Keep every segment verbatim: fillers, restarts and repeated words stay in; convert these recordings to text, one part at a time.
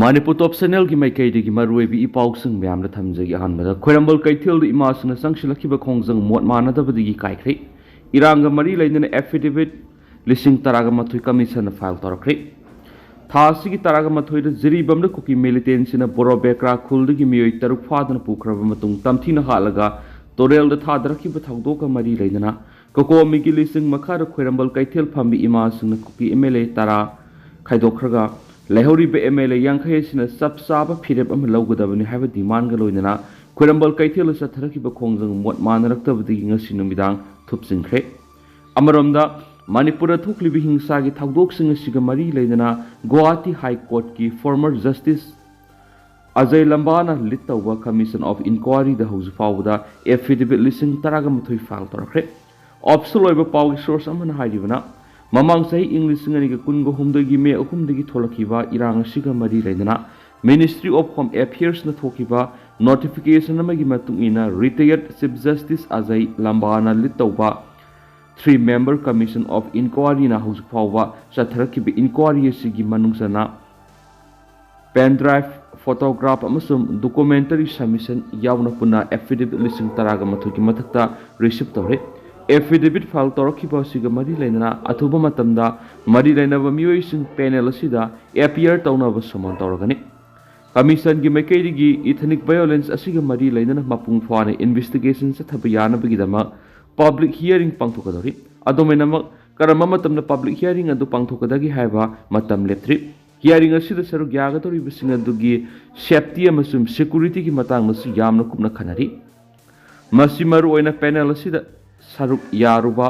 ꯃꯅꯤꯄꯨꯔ ꯇꯣꯞ ꯆꯦꯅꯦꯜꯒꯤ ꯃꯥꯏꯀꯩꯗꯒꯤ ꯃꯔꯨꯑꯣꯏꯕ ꯏ ꯄꯥꯎꯁꯤꯡ ꯃꯌꯥꯝꯗ ꯊꯝꯖꯒꯦ꯫ ꯑꯍꯥꯟꯕꯗ, ꯈ꯭ꯋꯥꯏꯔꯝꯕꯟ ꯀꯩꯊꯦꯜꯗ ꯏꯃꯥꯁꯤꯡꯅ ꯆꯪꯁꯤꯜꯂꯛꯈꯤꯕ ꯈꯣꯡꯖꯪ ꯃꯣꯠ ꯃꯥꯟꯅꯗꯕꯗꯒꯤ ꯀꯥꯏꯈ꯭ꯔꯦ꯫ ꯏꯔꯥꯡꯒ ꯃꯔꯤ ꯂꯩꯅꯅ ꯑꯦꯐꯤꯗꯦꯚꯤꯠ ꯂꯤꯁꯤꯡ ꯇꯔꯥꯒ ꯃꯥꯊꯣꯏ ꯀꯃꯤꯁꯟꯅ ꯐꯥꯏꯜ ꯇꯧꯔꯛꯈ꯭ꯔꯦ꯫ ꯊꯥ ꯑꯁꯤꯒꯤ ꯇꯔꯥꯒ ꯃꯥꯊꯣꯏꯗ ꯖꯤꯔꯤꯕꯥꯝꯗ ꯀꯨꯀꯤ ꯃꯤꯂꯤꯇꯦꯟꯁꯤꯡꯅ ꯕꯣꯔꯣ ꯕꯦꯀ꯭ꯔꯥ ꯈꯨꯜꯗꯒꯤ ꯃꯤꯑꯣꯏ ꯇꯔꯨꯛ ꯐꯥꯗꯨꯅ ꯄꯨꯈ꯭ꯔꯕ ꯃꯇꯨꯡ ꯇꯝꯊꯤꯅ ꯍꯥꯠꯂꯒ ꯇꯨꯔꯦꯜꯗ ꯊꯥꯗꯔꯛꯈꯤꯕ ꯊꯧꯗꯣꯛꯀ ꯃꯔꯤ ꯂꯩꯅꯅ ꯀꯣꯀꯣꯃꯤꯒꯤ ꯂꯤꯁꯤꯡ ꯃꯈꯥꯗ ꯈ꯭ꯋꯥꯏꯔꯝꯕꯟ ꯀꯩꯊꯦꯜ ꯐꯝꯕꯤ ꯏꯃꯥꯁꯤꯡꯅ ꯀꯨꯀꯤ ꯑꯦꯝ ꯑꯦꯜ ꯑꯦ ꯇꯔꯥ ꯈꯥꯏꯗꯣꯛꯈ꯭ꯔꯒ ꯂꯩꯍꯧꯔꯤꯕ ꯑꯦꯝ ꯑꯦꯜ ꯑꯦ ꯌꯥꯡꯈꯩ ꯑꯁꯤꯅ ꯆꯞ ꯆꯥꯕ ꯐꯤꯔꯦꯞ ꯑꯃ ꯂꯧꯒꯗꯕꯅꯤ ꯍꯥꯏꯕ ꯗꯤꯃꯥꯟꯒ ꯂꯣꯏꯅꯅ ꯈ꯭ꯋꯥꯏꯔꯝꯕꯟ ꯀꯩꯊꯦꯜꯗ ꯆꯠꯊꯔꯛꯈꯤꯕ ꯈꯣꯡꯖꯪ ꯃꯣꯠ ꯃꯥꯟꯅꯔꯛꯇꯕꯗꯒꯤ ꯉꯁꯤ ꯅꯨꯃꯤꯗꯥꯡ ꯊꯨꯞꯆꯤꯟꯈ꯭ꯔꯦ꯫ ꯑꯃꯔꯣꯝꯗ, ꯃꯅꯤꯄꯨꯔꯗ ꯊꯣꯛꯂꯤꯕ ꯍꯤꯡꯁꯥꯒꯤ ꯊꯧꯗꯣꯛꯁꯤꯡ ꯑꯁꯤꯒ ꯃꯔꯤ ꯂꯩꯅꯅ ꯒꯨꯋꯥꯍꯥꯇꯤ ꯍꯥꯏ ꯀꯣꯔꯠꯀꯤ ꯐꯣꯔꯃꯔ ꯖꯁꯇꯤꯁ ꯑꯖꯌ ꯂꯝꯕꯥꯅ ꯂꯤꯗ ꯇꯧꯕ ꯀꯃꯤꯁꯟ ꯑꯣꯐ ꯏꯟꯀ꯭ꯋꯥꯔꯤꯗ ꯍꯧꯖꯤꯛ ꯐꯥꯎꯕꯗ ꯑꯦꯐꯤꯗꯦꯚꯤꯠ ꯂꯤꯁꯤꯡ ꯇꯔꯥꯒ ꯃꯥꯊꯣꯏ ꯐꯥꯏꯜ ꯇꯧꯔꯛꯈ꯭ꯔꯦ꯫ ꯑꯣꯐꯤꯁꯤꯌꯦꯜ ꯑꯣꯏꯕ ꯄꯥꯎꯒꯤ ꯁꯣꯔꯁ ꯑꯃꯅ ꯍꯥꯏꯔꯤꯕꯅ, ꯃꯃꯥꯡ ꯆꯍꯤ ꯏꯪ ꯂꯤꯁꯤꯡ ꯑꯅꯤꯒ ꯀꯨꯟꯒ ꯍꯨꯝꯗꯣꯏꯒꯤ ꯃꯦ ꯑꯍꯨꯝꯗꯒꯤ ꯊꯣꯛꯂꯛꯈꯤꯕ ꯏꯔꯥꯡ ꯑꯁꯤꯒ ꯃꯔꯤ ꯂꯩꯅꯅ Ministry of Home Affairsꯅ ꯊꯣꯛꯈꯤꯕ ꯅꯣꯇꯤꯐꯤꯀꯦꯁꯟ ꯑꯃꯒꯤ ꯃꯇꯨꯡ ꯏꯟꯅ ꯔꯤꯇꯥꯌꯔꯗ ꯆꯤꯐ ꯖꯁꯇꯤꯁ ꯑꯖꯌ ꯂꯝꯕꯥꯅ ꯂꯤꯗ ꯇꯧꯕ ꯊ꯭ꯔꯤ ꯃꯦꯝꯕꯔ ꯀꯃꯤꯁꯟ ꯑꯣꯐ ꯏꯟꯀ꯭ꯋꯥꯔꯤꯅ ꯍꯧꯖꯤꯛ ꯐꯥꯎꯕ ꯆꯠꯊꯔꯛꯈꯤꯕ ꯏꯟꯀ꯭ꯋꯥꯔꯤ ꯑꯁꯤꯒꯤ ꯃꯅꯨꯡ ꯆꯟꯅ ꯄꯦꯟ ꯗ꯭ꯔꯥꯏꯚ, ꯐꯣꯇꯣꯒ꯭ꯔꯥꯐ ꯑꯃꯁꯨꯡ ꯗꯣꯀꯨꯃꯦꯟꯇꯔꯤ ꯁꯕꯃꯤꯁꯟ ꯌꯥꯎꯅ ꯄꯨꯟꯅ ꯑꯦꯐꯤꯗꯦꯚꯤꯠ ꯂꯤꯁꯤꯡ ꯇꯔꯥꯒ ꯃꯥꯊꯣꯏꯒꯤ ꯃꯊꯛꯇ ꯔꯤꯁꯤꯞ ꯇꯧꯔꯦ꯫ ꯑꯦꯐꯤꯗꯦꯚꯤꯠ ꯐꯥꯏꯜ ꯇꯧꯔꯛꯈꯤꯕ ꯑꯁꯤꯒ ꯃꯔꯤ ꯂꯩꯅꯅ ꯑꯊꯨꯕ ꯃꯇꯝꯗ ꯃꯔꯤ ꯂꯩꯅꯕ ꯃꯤꯑꯣꯏꯁꯤꯡ ꯄꯦꯅꯦꯜ ꯑꯁꯤꯗ ꯑꯦꯄꯤꯌꯔ ꯇꯧꯅꯕ ꯁꯃꯟ ꯇꯧꯔꯒꯅꯤ꯫ ꯀꯃꯤꯁꯟꯒꯤ ꯃꯥꯏꯀꯩꯗꯒꯤ ꯏꯊꯅꯤꯛ ꯚꯥꯏꯑꯣꯂꯦꯟꯁ ꯑꯁꯤꯒ ꯃꯔꯤ ꯂꯩꯅꯅ ꯃꯄꯨꯡ ꯐꯥꯅ ꯏꯟꯚꯦꯁꯇꯤꯒꯦꯁꯟ ꯆꯠꯊꯕ ꯌꯥꯅꯕꯒꯤꯗꯃꯛ ꯄꯕ꯭ꯂꯤꯛ ꯍꯤꯌꯥꯔꯤꯡ ꯄꯥꯡꯊꯣꯛꯀꯗꯧꯔꯤ꯫ ꯑꯗꯨꯃꯥꯏꯅꯃꯛ ꯀꯔꯝꯕ ꯃꯇꯝꯗ ꯄꯕ꯭ꯂꯤꯛ ꯍꯤꯌꯥꯔꯤꯡ ꯑꯗꯨ ꯄꯥꯡꯊꯣꯛꯀꯗꯒꯦ ꯍꯥꯏꯕ ꯃꯇꯝ ꯂꯦꯞꯇ꯭ꯔꯤ꯫ ꯍꯤꯌꯥꯔꯤꯡ ꯑꯁꯤꯗ ꯁꯔꯨꯛ ꯌꯥꯒꯗꯧꯔꯤꯕꯁꯤꯡ ꯑꯗꯨꯒꯤ ꯁꯦꯐꯇꯤ ꯑꯃꯁꯨꯡ ꯁꯦꯀ꯭ꯌꯨꯔꯤꯇꯤꯒꯤ ꯃꯇꯥꯡꯗꯁꯨ ꯌꯥꯝꯅ ꯀꯨꯞꯅ ꯈꯟꯅꯔꯤ꯫ ꯃꯁꯤ ꯃꯔꯨꯑꯣꯏꯅ ꯄꯦꯅꯦꯜ ꯑꯁꯤꯗ ꯁꯔꯨꯛ ꯌꯥꯔꯨꯕ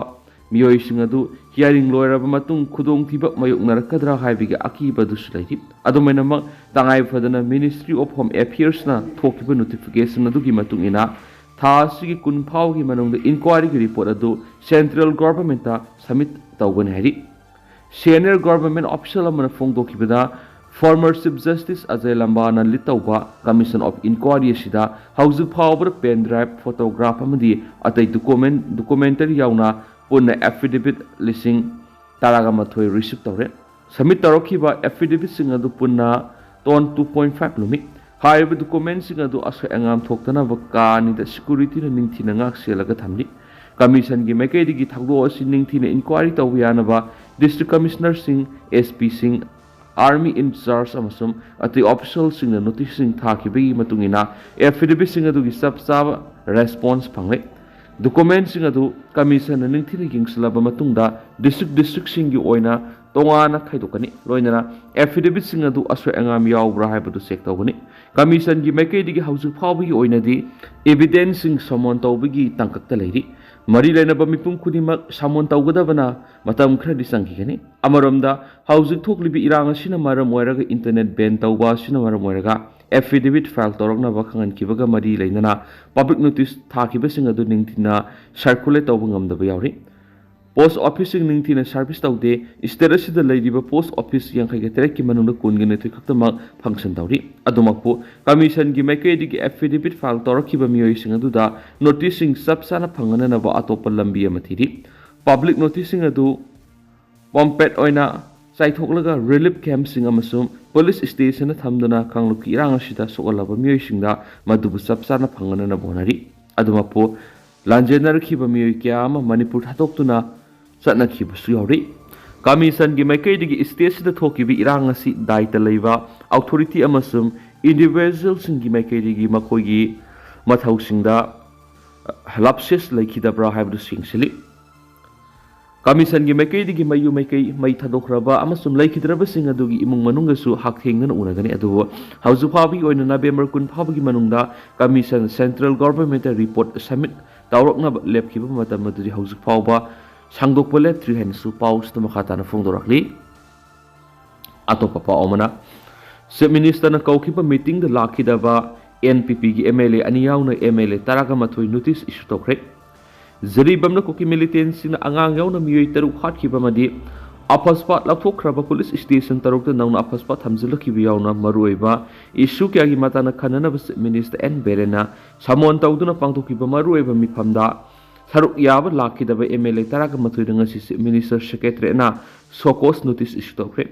ꯃꯤꯑꯣꯏꯁꯤꯡ ꯑꯗꯨ ꯍꯤꯌꯥꯔꯤꯡ ꯂꯣꯏꯔꯕ ꯃꯇꯨꯡ ꯈꯨꯗꯣꯡꯊꯤꯕ ꯃꯥꯌꯣꯛꯅꯔꯛꯀꯗ꯭ꯔꯥ ꯍꯥꯏꯕꯒꯤ ꯑꯀꯤꯕ ꯑꯗꯨꯁꯨ ꯂꯩꯔꯤ꯫ ꯑꯗꯨꯃꯥꯏꯅꯃꯛ, ꯇꯉꯥꯏ ꯐꯗꯅ Ministry of Home Affairsꯅ ꯊꯣꯛꯈꯤꯕ ꯅꯣꯇꯤꯐꯤꯀꯦꯁꯟ ꯑꯗꯨꯒꯤ ꯃꯇꯨꯡ ꯏꯟꯅ ꯊꯥ ꯑꯁꯤꯒꯤ ꯀꯨꯟ ꯐꯥꯎꯒꯤ ꯃꯅꯨꯡꯗ ꯏꯟꯀ꯭ꯋꯥꯔꯤꯒꯤ ꯔꯤꯄꯣꯔꯠ ꯑꯗꯨ ꯁꯦꯟꯇ꯭ꯔꯦꯜ ꯒꯣꯚꯔꯟꯃꯦꯟꯠꯇ ꯁꯕꯃꯤꯠ ꯇꯧꯒꯅꯤ ꯍꯥꯏꯔꯤ꯫ ꯁꯦꯅꯤꯌꯔ ꯒꯣꯚꯔꯟꯃꯦꯟꯠ ꯑꯣꯐꯤꯁꯤꯌꯦꯜ ꯑꯃꯅ ꯐꯣꯡꯗꯣꯛꯈꯤꯕꯗ, former chief justice Ajay ꯂꯝꯕꯥꯅ lead ꯇꯧꯕ ꯀꯃꯤꯁꯟ ꯑꯣꯐ ꯏꯟꯀ꯭ꯋꯥꯔꯤ ꯑꯁꯤꯗ ꯍꯧꯖꯤꯛ ꯐꯥꯎꯕꯗ ꯄꯦꯟ ꯗ꯭ꯔꯥꯏꯚ, ꯐꯣꯇꯣꯒ꯭ꯔꯥꯐ ꯑꯃꯗꯤ ꯑꯇꯩ ꯗꯣꯀꯨꯃꯦꯟ, ꯗꯣꯀꯨꯃꯦꯟꯇꯔꯤ ꯌꯥꯎꯅ ꯄꯨꯟꯅ ꯑꯦꯐꯤꯗꯦꯚꯤꯠ ꯂꯤꯁꯤꯡ ꯇꯔꯥꯒ ꯃꯥꯊꯣꯏ ꯔꯤꯁꯤꯞ ꯇꯧꯔꯦ꯫ ꯁꯕꯃꯤꯠ ꯇꯧꯔꯛꯈꯤꯕ ꯑꯦꯐꯤꯗꯦꯚꯤꯠꯁꯤꯡ ꯑꯗꯨ ꯄꯨꯟꯅ ꯇꯣꯟ ꯇꯨ ꯄꯣꯏꯟ ꯐꯥꯏꯚ ꯂꯨꯝꯃꯤ꯫ ꯍꯥꯏꯔꯤꯕ ꯗꯣꯀꯨꯃꯦꯟꯁꯤꯡ ꯑꯗꯨ ꯑꯁꯣꯏ ꯑꯉꯥꯝ ꯊꯣꯛꯇꯅꯕ ꯀꯥ ꯑꯅꯤꯗ ꯁꯦꯀ꯭ꯌꯨꯔꯤꯇꯤꯅ ꯅꯤꯡꯊꯤꯅ ꯉꯥꯛ ꯁꯦꯜꯂꯒ ꯊꯝꯂꯤ꯫ ꯀꯃꯤꯁꯟꯒꯤ ꯃꯥꯏꯀꯩꯗꯒꯤ ꯊꯧꯗꯣꯛ ꯑꯁꯤ ꯅꯤꯡꯊꯤꯅ ꯏꯟꯀ꯭ꯋꯥꯏꯔꯤ ꯇꯧꯕ ꯌꯥꯅꯕ ꯗꯤꯁꯇ꯭ꯔꯤꯛ ꯀꯃꯤꯁꯅꯔꯁꯤꯡ, ꯑꯦꯁ ꯄꯤꯁꯤꯡ, ꯑꯥꯔꯃꯤ ꯏꯟ ꯆꯥꯔꯖ ꯑꯃꯁꯨꯡ ꯑꯇꯩ ꯑꯣꯐꯤꯁꯤꯌꯦꯜꯁꯤꯡꯅ ꯅꯣꯇꯤꯁꯁꯤꯡ ꯊꯥꯈꯤꯕꯒꯤ ꯃꯇꯨꯡ ꯏꯟꯅ ꯑꯦꯐꯤꯗꯦꯕꯤꯠꯁꯤꯡ ꯑꯗꯨꯒꯤ ꯆꯞ ꯆꯥꯕ ꯔꯦꯁꯄꯣꯟꯁ ꯐꯪꯂꯦ꯫ ꯗꯣꯀꯨꯃꯦꯟꯁꯤꯡ ꯑꯗꯨ ꯀꯃꯤꯁꯟꯅ ꯅꯤꯡꯊꯤꯅ ꯌꯦꯡꯁꯤꯜꯂꯕ ꯃꯇꯨꯡꯗ ꯗꯤꯁꯇ꯭ꯔꯤꯛ ꯗꯤꯁꯇ꯭ꯔꯤꯛꯁꯤꯡꯒꯤ ꯑꯣꯏꯅ ꯇꯣꯉꯥꯟꯅ ꯈꯥꯏꯗꯣꯛꯀꯅꯤ꯫ ꯂꯣꯏꯅꯅ ꯑꯦꯐꯤꯗꯦꯕꯤꯠꯁꯤꯡ ꯑꯗꯨ ꯑꯁꯣꯏ ꯑꯉꯥꯝ ꯌꯥꯎꯕ꯭ꯔꯥ ꯍꯥꯏꯕꯗꯨ ꯆꯦꯛ ꯇꯧꯒꯅꯤ꯫ ꯀꯃꯤꯁꯟꯒꯤ ꯃꯥꯏꯀꯩꯗꯒꯤ ꯍꯧꯖꯤꯛ ꯐꯥꯎꯕꯒꯤ ꯑꯣꯏꯅꯗꯤ ꯏꯕꯤꯗꯦꯟꯁꯁꯤꯡ ꯁꯃꯣꯟ ꯇꯧꯕꯒꯤ ꯇꯥꯡꯀꯛꯇ ꯂꯩꯔꯤ꯫ ꯃꯔꯤ ꯂꯩꯅꯕ ꯃꯤꯄꯨꯝ ꯈꯨꯗꯤꯡꯃꯛ ꯁꯃꯣꯟ ꯇꯧꯒꯗꯕꯅ ꯃꯇꯝ ꯈꯔꯗꯤ ꯆꯪꯈꯤꯒꯅꯤ꯫ ꯑꯃꯔꯣꯝꯗ, ꯍꯧꯖꯤꯛ ꯊꯣꯛꯂꯤꯕ ꯏꯔꯥꯡ ꯑꯁꯤꯅ ꯃꯔꯝ ꯑꯣꯏꯔꯒ ꯏꯟꯇꯔꯅꯦꯠ ꯕꯦꯟ ꯇꯧꯕ ꯑꯁꯤꯅ ꯃꯔꯝ ꯑꯣꯏꯔꯒ ꯑꯦꯐꯤꯗꯦꯕꯤꯠ ꯐꯥꯏꯜ ꯇꯧꯔꯛꯅꯕ ꯈꯪꯍꯟꯈꯤꯕꯒ ꯃꯔꯤ ꯂꯩꯅꯅ ꯄꯕ꯭ꯂꯤꯛ ꯅꯣꯇꯤꯁ ꯊꯥꯈꯤꯕꯁꯤꯡ ꯑꯗꯨ ꯅꯤꯡꯊꯤꯅ ꯁꯔꯀꯨꯂꯦꯠ ꯇꯧꯕ ꯉꯝꯗꯕ ꯌꯥꯎꯔꯤ꯫ ꯄꯣꯁ ꯑꯣꯐꯤꯁꯁꯤꯡ ꯅꯤꯡꯊꯤꯅ ꯁꯔꯚꯤꯁ ꯇꯧꯗꯦ꯫ ꯁ꯭ꯇꯦꯠ ꯑꯁꯤꯗ ꯂꯩꯔꯤꯕ ꯄꯣꯁ ꯑꯣꯐꯤꯁ ꯌꯥꯡꯈꯩꯒ ꯇꯔꯦꯠꯀꯤ ꯃꯅꯨꯡꯗ ꯀꯨꯟꯒ ꯅꯤꯊꯣꯏ ꯈꯛꯇꯃꯛ ꯐꯪꯁꯟ ꯇꯧꯔꯤ꯫ ꯑꯗꯨꯃꯛꯄꯨ, ꯀꯃꯤꯁꯟꯒꯤ ꯃꯥꯏꯀꯩꯗꯒꯤ ꯑꯦꯐꯤꯗꯦꯕꯤꯠ ꯐꯥꯏꯜ ꯇꯧꯔꯛꯈꯤꯕ ꯃꯤꯑꯣꯏꯁꯤꯡ ꯑꯗꯨꯗ ꯅꯣꯇꯤꯁꯁꯤꯡ ꯆꯞ ꯆꯥꯅ ꯐꯪꯍꯟꯅꯅꯕ ꯑꯇꯣꯞꯄ ꯂꯝꯕꯤ ꯑꯃ ꯊꯤꯔꯤ꯫ ꯄꯕ꯭ꯂꯤꯛ ꯅꯣꯇꯤꯁꯁꯤꯡ ꯑꯗꯨ ꯄꯣꯝꯄꯦꯠ ꯑꯣꯏꯅ ꯆꯥꯏꯊꯣꯛꯂꯒ ꯔꯤꯂꯤꯐ ꯀꯦꯝꯞꯁꯤꯡ ꯑꯃꯁꯨꯡ ꯄꯨꯂꯤꯁ ꯁ꯭ꯇꯦꯁꯟꯗ ꯊꯝꯗꯨꯅ ꯀꯥꯡꯂꯨꯞꯀꯤ ꯏꯔꯥꯡ ꯑꯁꯤꯗ ꯁꯣꯛꯍꯜꯂꯕ ꯃꯤꯑꯣꯏꯁꯤꯡꯗ ꯃꯗꯨꯕꯨ ꯆꯞ ꯆꯥꯅ ꯐꯪꯍꯟꯅꯅꯕ ꯍꯣꯠꯅꯔꯤ꯫ ꯑꯗꯨꯃꯛꯄꯨ, ꯂꯥꯟꯖꯦꯟꯅꯔꯛꯈꯤꯕ ꯃꯤꯑꯣꯏ ꯀꯌꯥ ꯑꯃ ꯃꯅꯤꯄꯨꯔ ꯊꯥꯗꯣꯛꯇꯨꯅ ꯆꯠꯅꯈꯤꯕꯁꯨ ꯌꯥꯎꯔꯤ꯫ ꯀꯃꯤꯁꯟꯒꯤ ꯃꯥꯏꯀꯩꯗꯒꯤ ꯁ꯭ꯇꯦꯠꯁꯤꯗ ꯊꯣꯛꯈꯤꯕ ꯏꯔꯥꯡ ꯑꯁꯤ ꯗꯥꯏꯇ ꯂꯩꯕ ꯑꯣꯊꯣꯔꯤꯇꯤ ꯑꯃꯁꯨꯡ ꯏꯟꯗꯤꯚꯤꯖꯨꯋꯦꯜꯁꯤꯡꯒꯤ ꯃꯥꯏꯀꯩꯗꯒꯤ ꯃꯈꯣꯏꯒꯤ ꯃꯊꯧꯁꯤꯡꯗ ꯂꯥꯞꯁꯦꯁ ꯂꯩꯈꯤꯗꯕ꯭ꯔꯥ ꯍꯥꯏꯕꯗꯨ ꯌꯦꯡꯁꯤꯜꯂꯤ꯫ ꯀꯃꯤꯁꯟꯒꯤ ꯃꯥꯏꯀꯩꯗꯒꯤ ꯃꯌꯨꯝ ꯃꯥꯏꯀꯩ ꯃꯩ ꯊꯥꯗꯣꯛꯈ꯭ꯔꯕ ꯑꯃꯁꯨꯡ ꯂꯩꯈꯤꯗ꯭ꯔꯕꯁꯤꯡ ꯑꯗꯨꯒꯤ ꯏꯃꯨꯡ ꯃꯅꯨꯡꯒꯁꯨ ꯍꯛꯊꯦꯡꯅꯅ ꯎꯅꯒꯅꯤ꯫ ꯑꯗꯨꯕꯨ ꯍꯧꯖꯤꯛ ꯐꯥꯎꯕꯒꯤ ꯑꯣꯏꯅ ꯅꯕꯦꯝꯕꯔ ꯀꯨꯟ ꯐꯥꯎꯕꯒꯤ ꯃꯅꯨꯡꯗ ꯀꯃꯤꯁꯟ ꯁꯦꯟꯇ꯭ꯔꯦꯜ ꯒꯣꯚꯔꯟꯃꯦꯟꯠꯇ ꯔꯤꯄꯣꯔꯠ ꯁꯕꯃꯤꯠ ꯇꯧꯔꯛꯅꯕ ꯂꯦꯞꯈꯤꯕ ꯃꯇꯝ ꯑꯗꯨꯗꯤ ꯍꯧꯖꯤꯛ ꯐꯥꯎꯕ ꯁꯥꯡꯗꯣꯛꯄ ꯂꯦꯞꯇ꯭ꯔꯤ ꯍꯥꯏꯅꯁꯨ ꯄꯥꯎꯁꯤꯗ ꯃꯈꯥ ꯇꯥꯅ ꯐꯣꯡꯗꯣꯔꯛꯂꯤ꯫ ꯑꯇꯣꯞꯄ ꯄꯥꯎ ꯑꯃꯅ, ꯆꯤꯐ ꯃꯤꯅꯤꯁꯇꯔꯅ ꯀꯧꯈꯤꯕ ꯃꯤꯇꯤꯡꯗ ꯂꯥꯛꯈꯤꯗꯕ ꯑꯦꯟ ꯄꯤ ꯄꯤꯒꯤ ꯑꯦꯝ ꯑꯦꯜ ꯑꯦ ꯑꯅꯤ ꯌꯥꯎꯅ ꯑꯦꯝ ꯑꯦꯜ ꯑꯦ ꯇꯔꯥꯒ ꯃꯥꯊꯣꯏ ꯅꯣꯇꯤꯁ ꯏꯁꯨ ꯇꯧꯈ꯭ꯔꯦ꯫ ꯖꯤꯔꯤꯕꯥꯝꯗ ꯀꯨꯀꯤ ꯃꯤꯂꯤꯇꯦꯟꯁꯤꯡꯅ ꯑꯉꯥꯡ ꯌꯥꯎꯅ ꯃꯤꯑꯣꯏ ꯇꯔꯨꯛ ꯍꯥꯠꯈꯤꯕ ꯑꯃꯗꯤ ꯑꯐꯁꯄꯥꯠ ꯂꯧꯊꯣꯛꯈ꯭ꯔꯕ ꯄꯨꯂꯤꯁ ꯁ꯭ꯇꯦꯁꯟ ꯇꯔꯨꯛꯇ ꯅꯧꯅ ꯑꯐꯁꯄꯥꯠ ꯊꯝꯖꯤꯜꯂꯛꯈꯤꯕ ꯌꯥꯎꯅ ꯃꯔꯨꯑꯣꯏꯕ ꯏꯁꯨ ꯀꯌꯥꯒꯤ ꯃꯇꯥꯡꯗ ꯈꯟꯅꯅꯕ ꯆꯤꯐ ꯃꯤꯅꯤꯁꯇꯔ ꯑꯦꯟ ꯕꯤꯔꯦꯟꯅ ꯁꯃꯣꯟ ꯇꯧꯗꯨꯅ ꯄꯥꯡꯊꯣꯛꯈꯤꯕ ꯃꯔꯨꯑꯣꯏꯕ ꯃꯤꯐꯝꯗ ꯁꯔꯨꯛ ꯌꯥꯕ ꯂꯥꯛꯈꯤꯗꯕ ꯑꯦꯝ ꯑꯦꯜ ꯑꯦ ꯇꯔꯥꯒ ꯃꯥꯊꯣꯏꯗ ꯉꯁꯤ ꯆꯤꯐ ꯃꯤꯅꯤꯁꯇꯔ ꯁꯦꯀ꯭ꯔꯦꯇꯔꯤꯌꯦꯠꯅ ꯁꯣꯀꯣꯁ ꯅꯣꯇꯤꯁ ꯏꯁꯨ ꯇꯧꯈ꯭ꯔꯦ꯫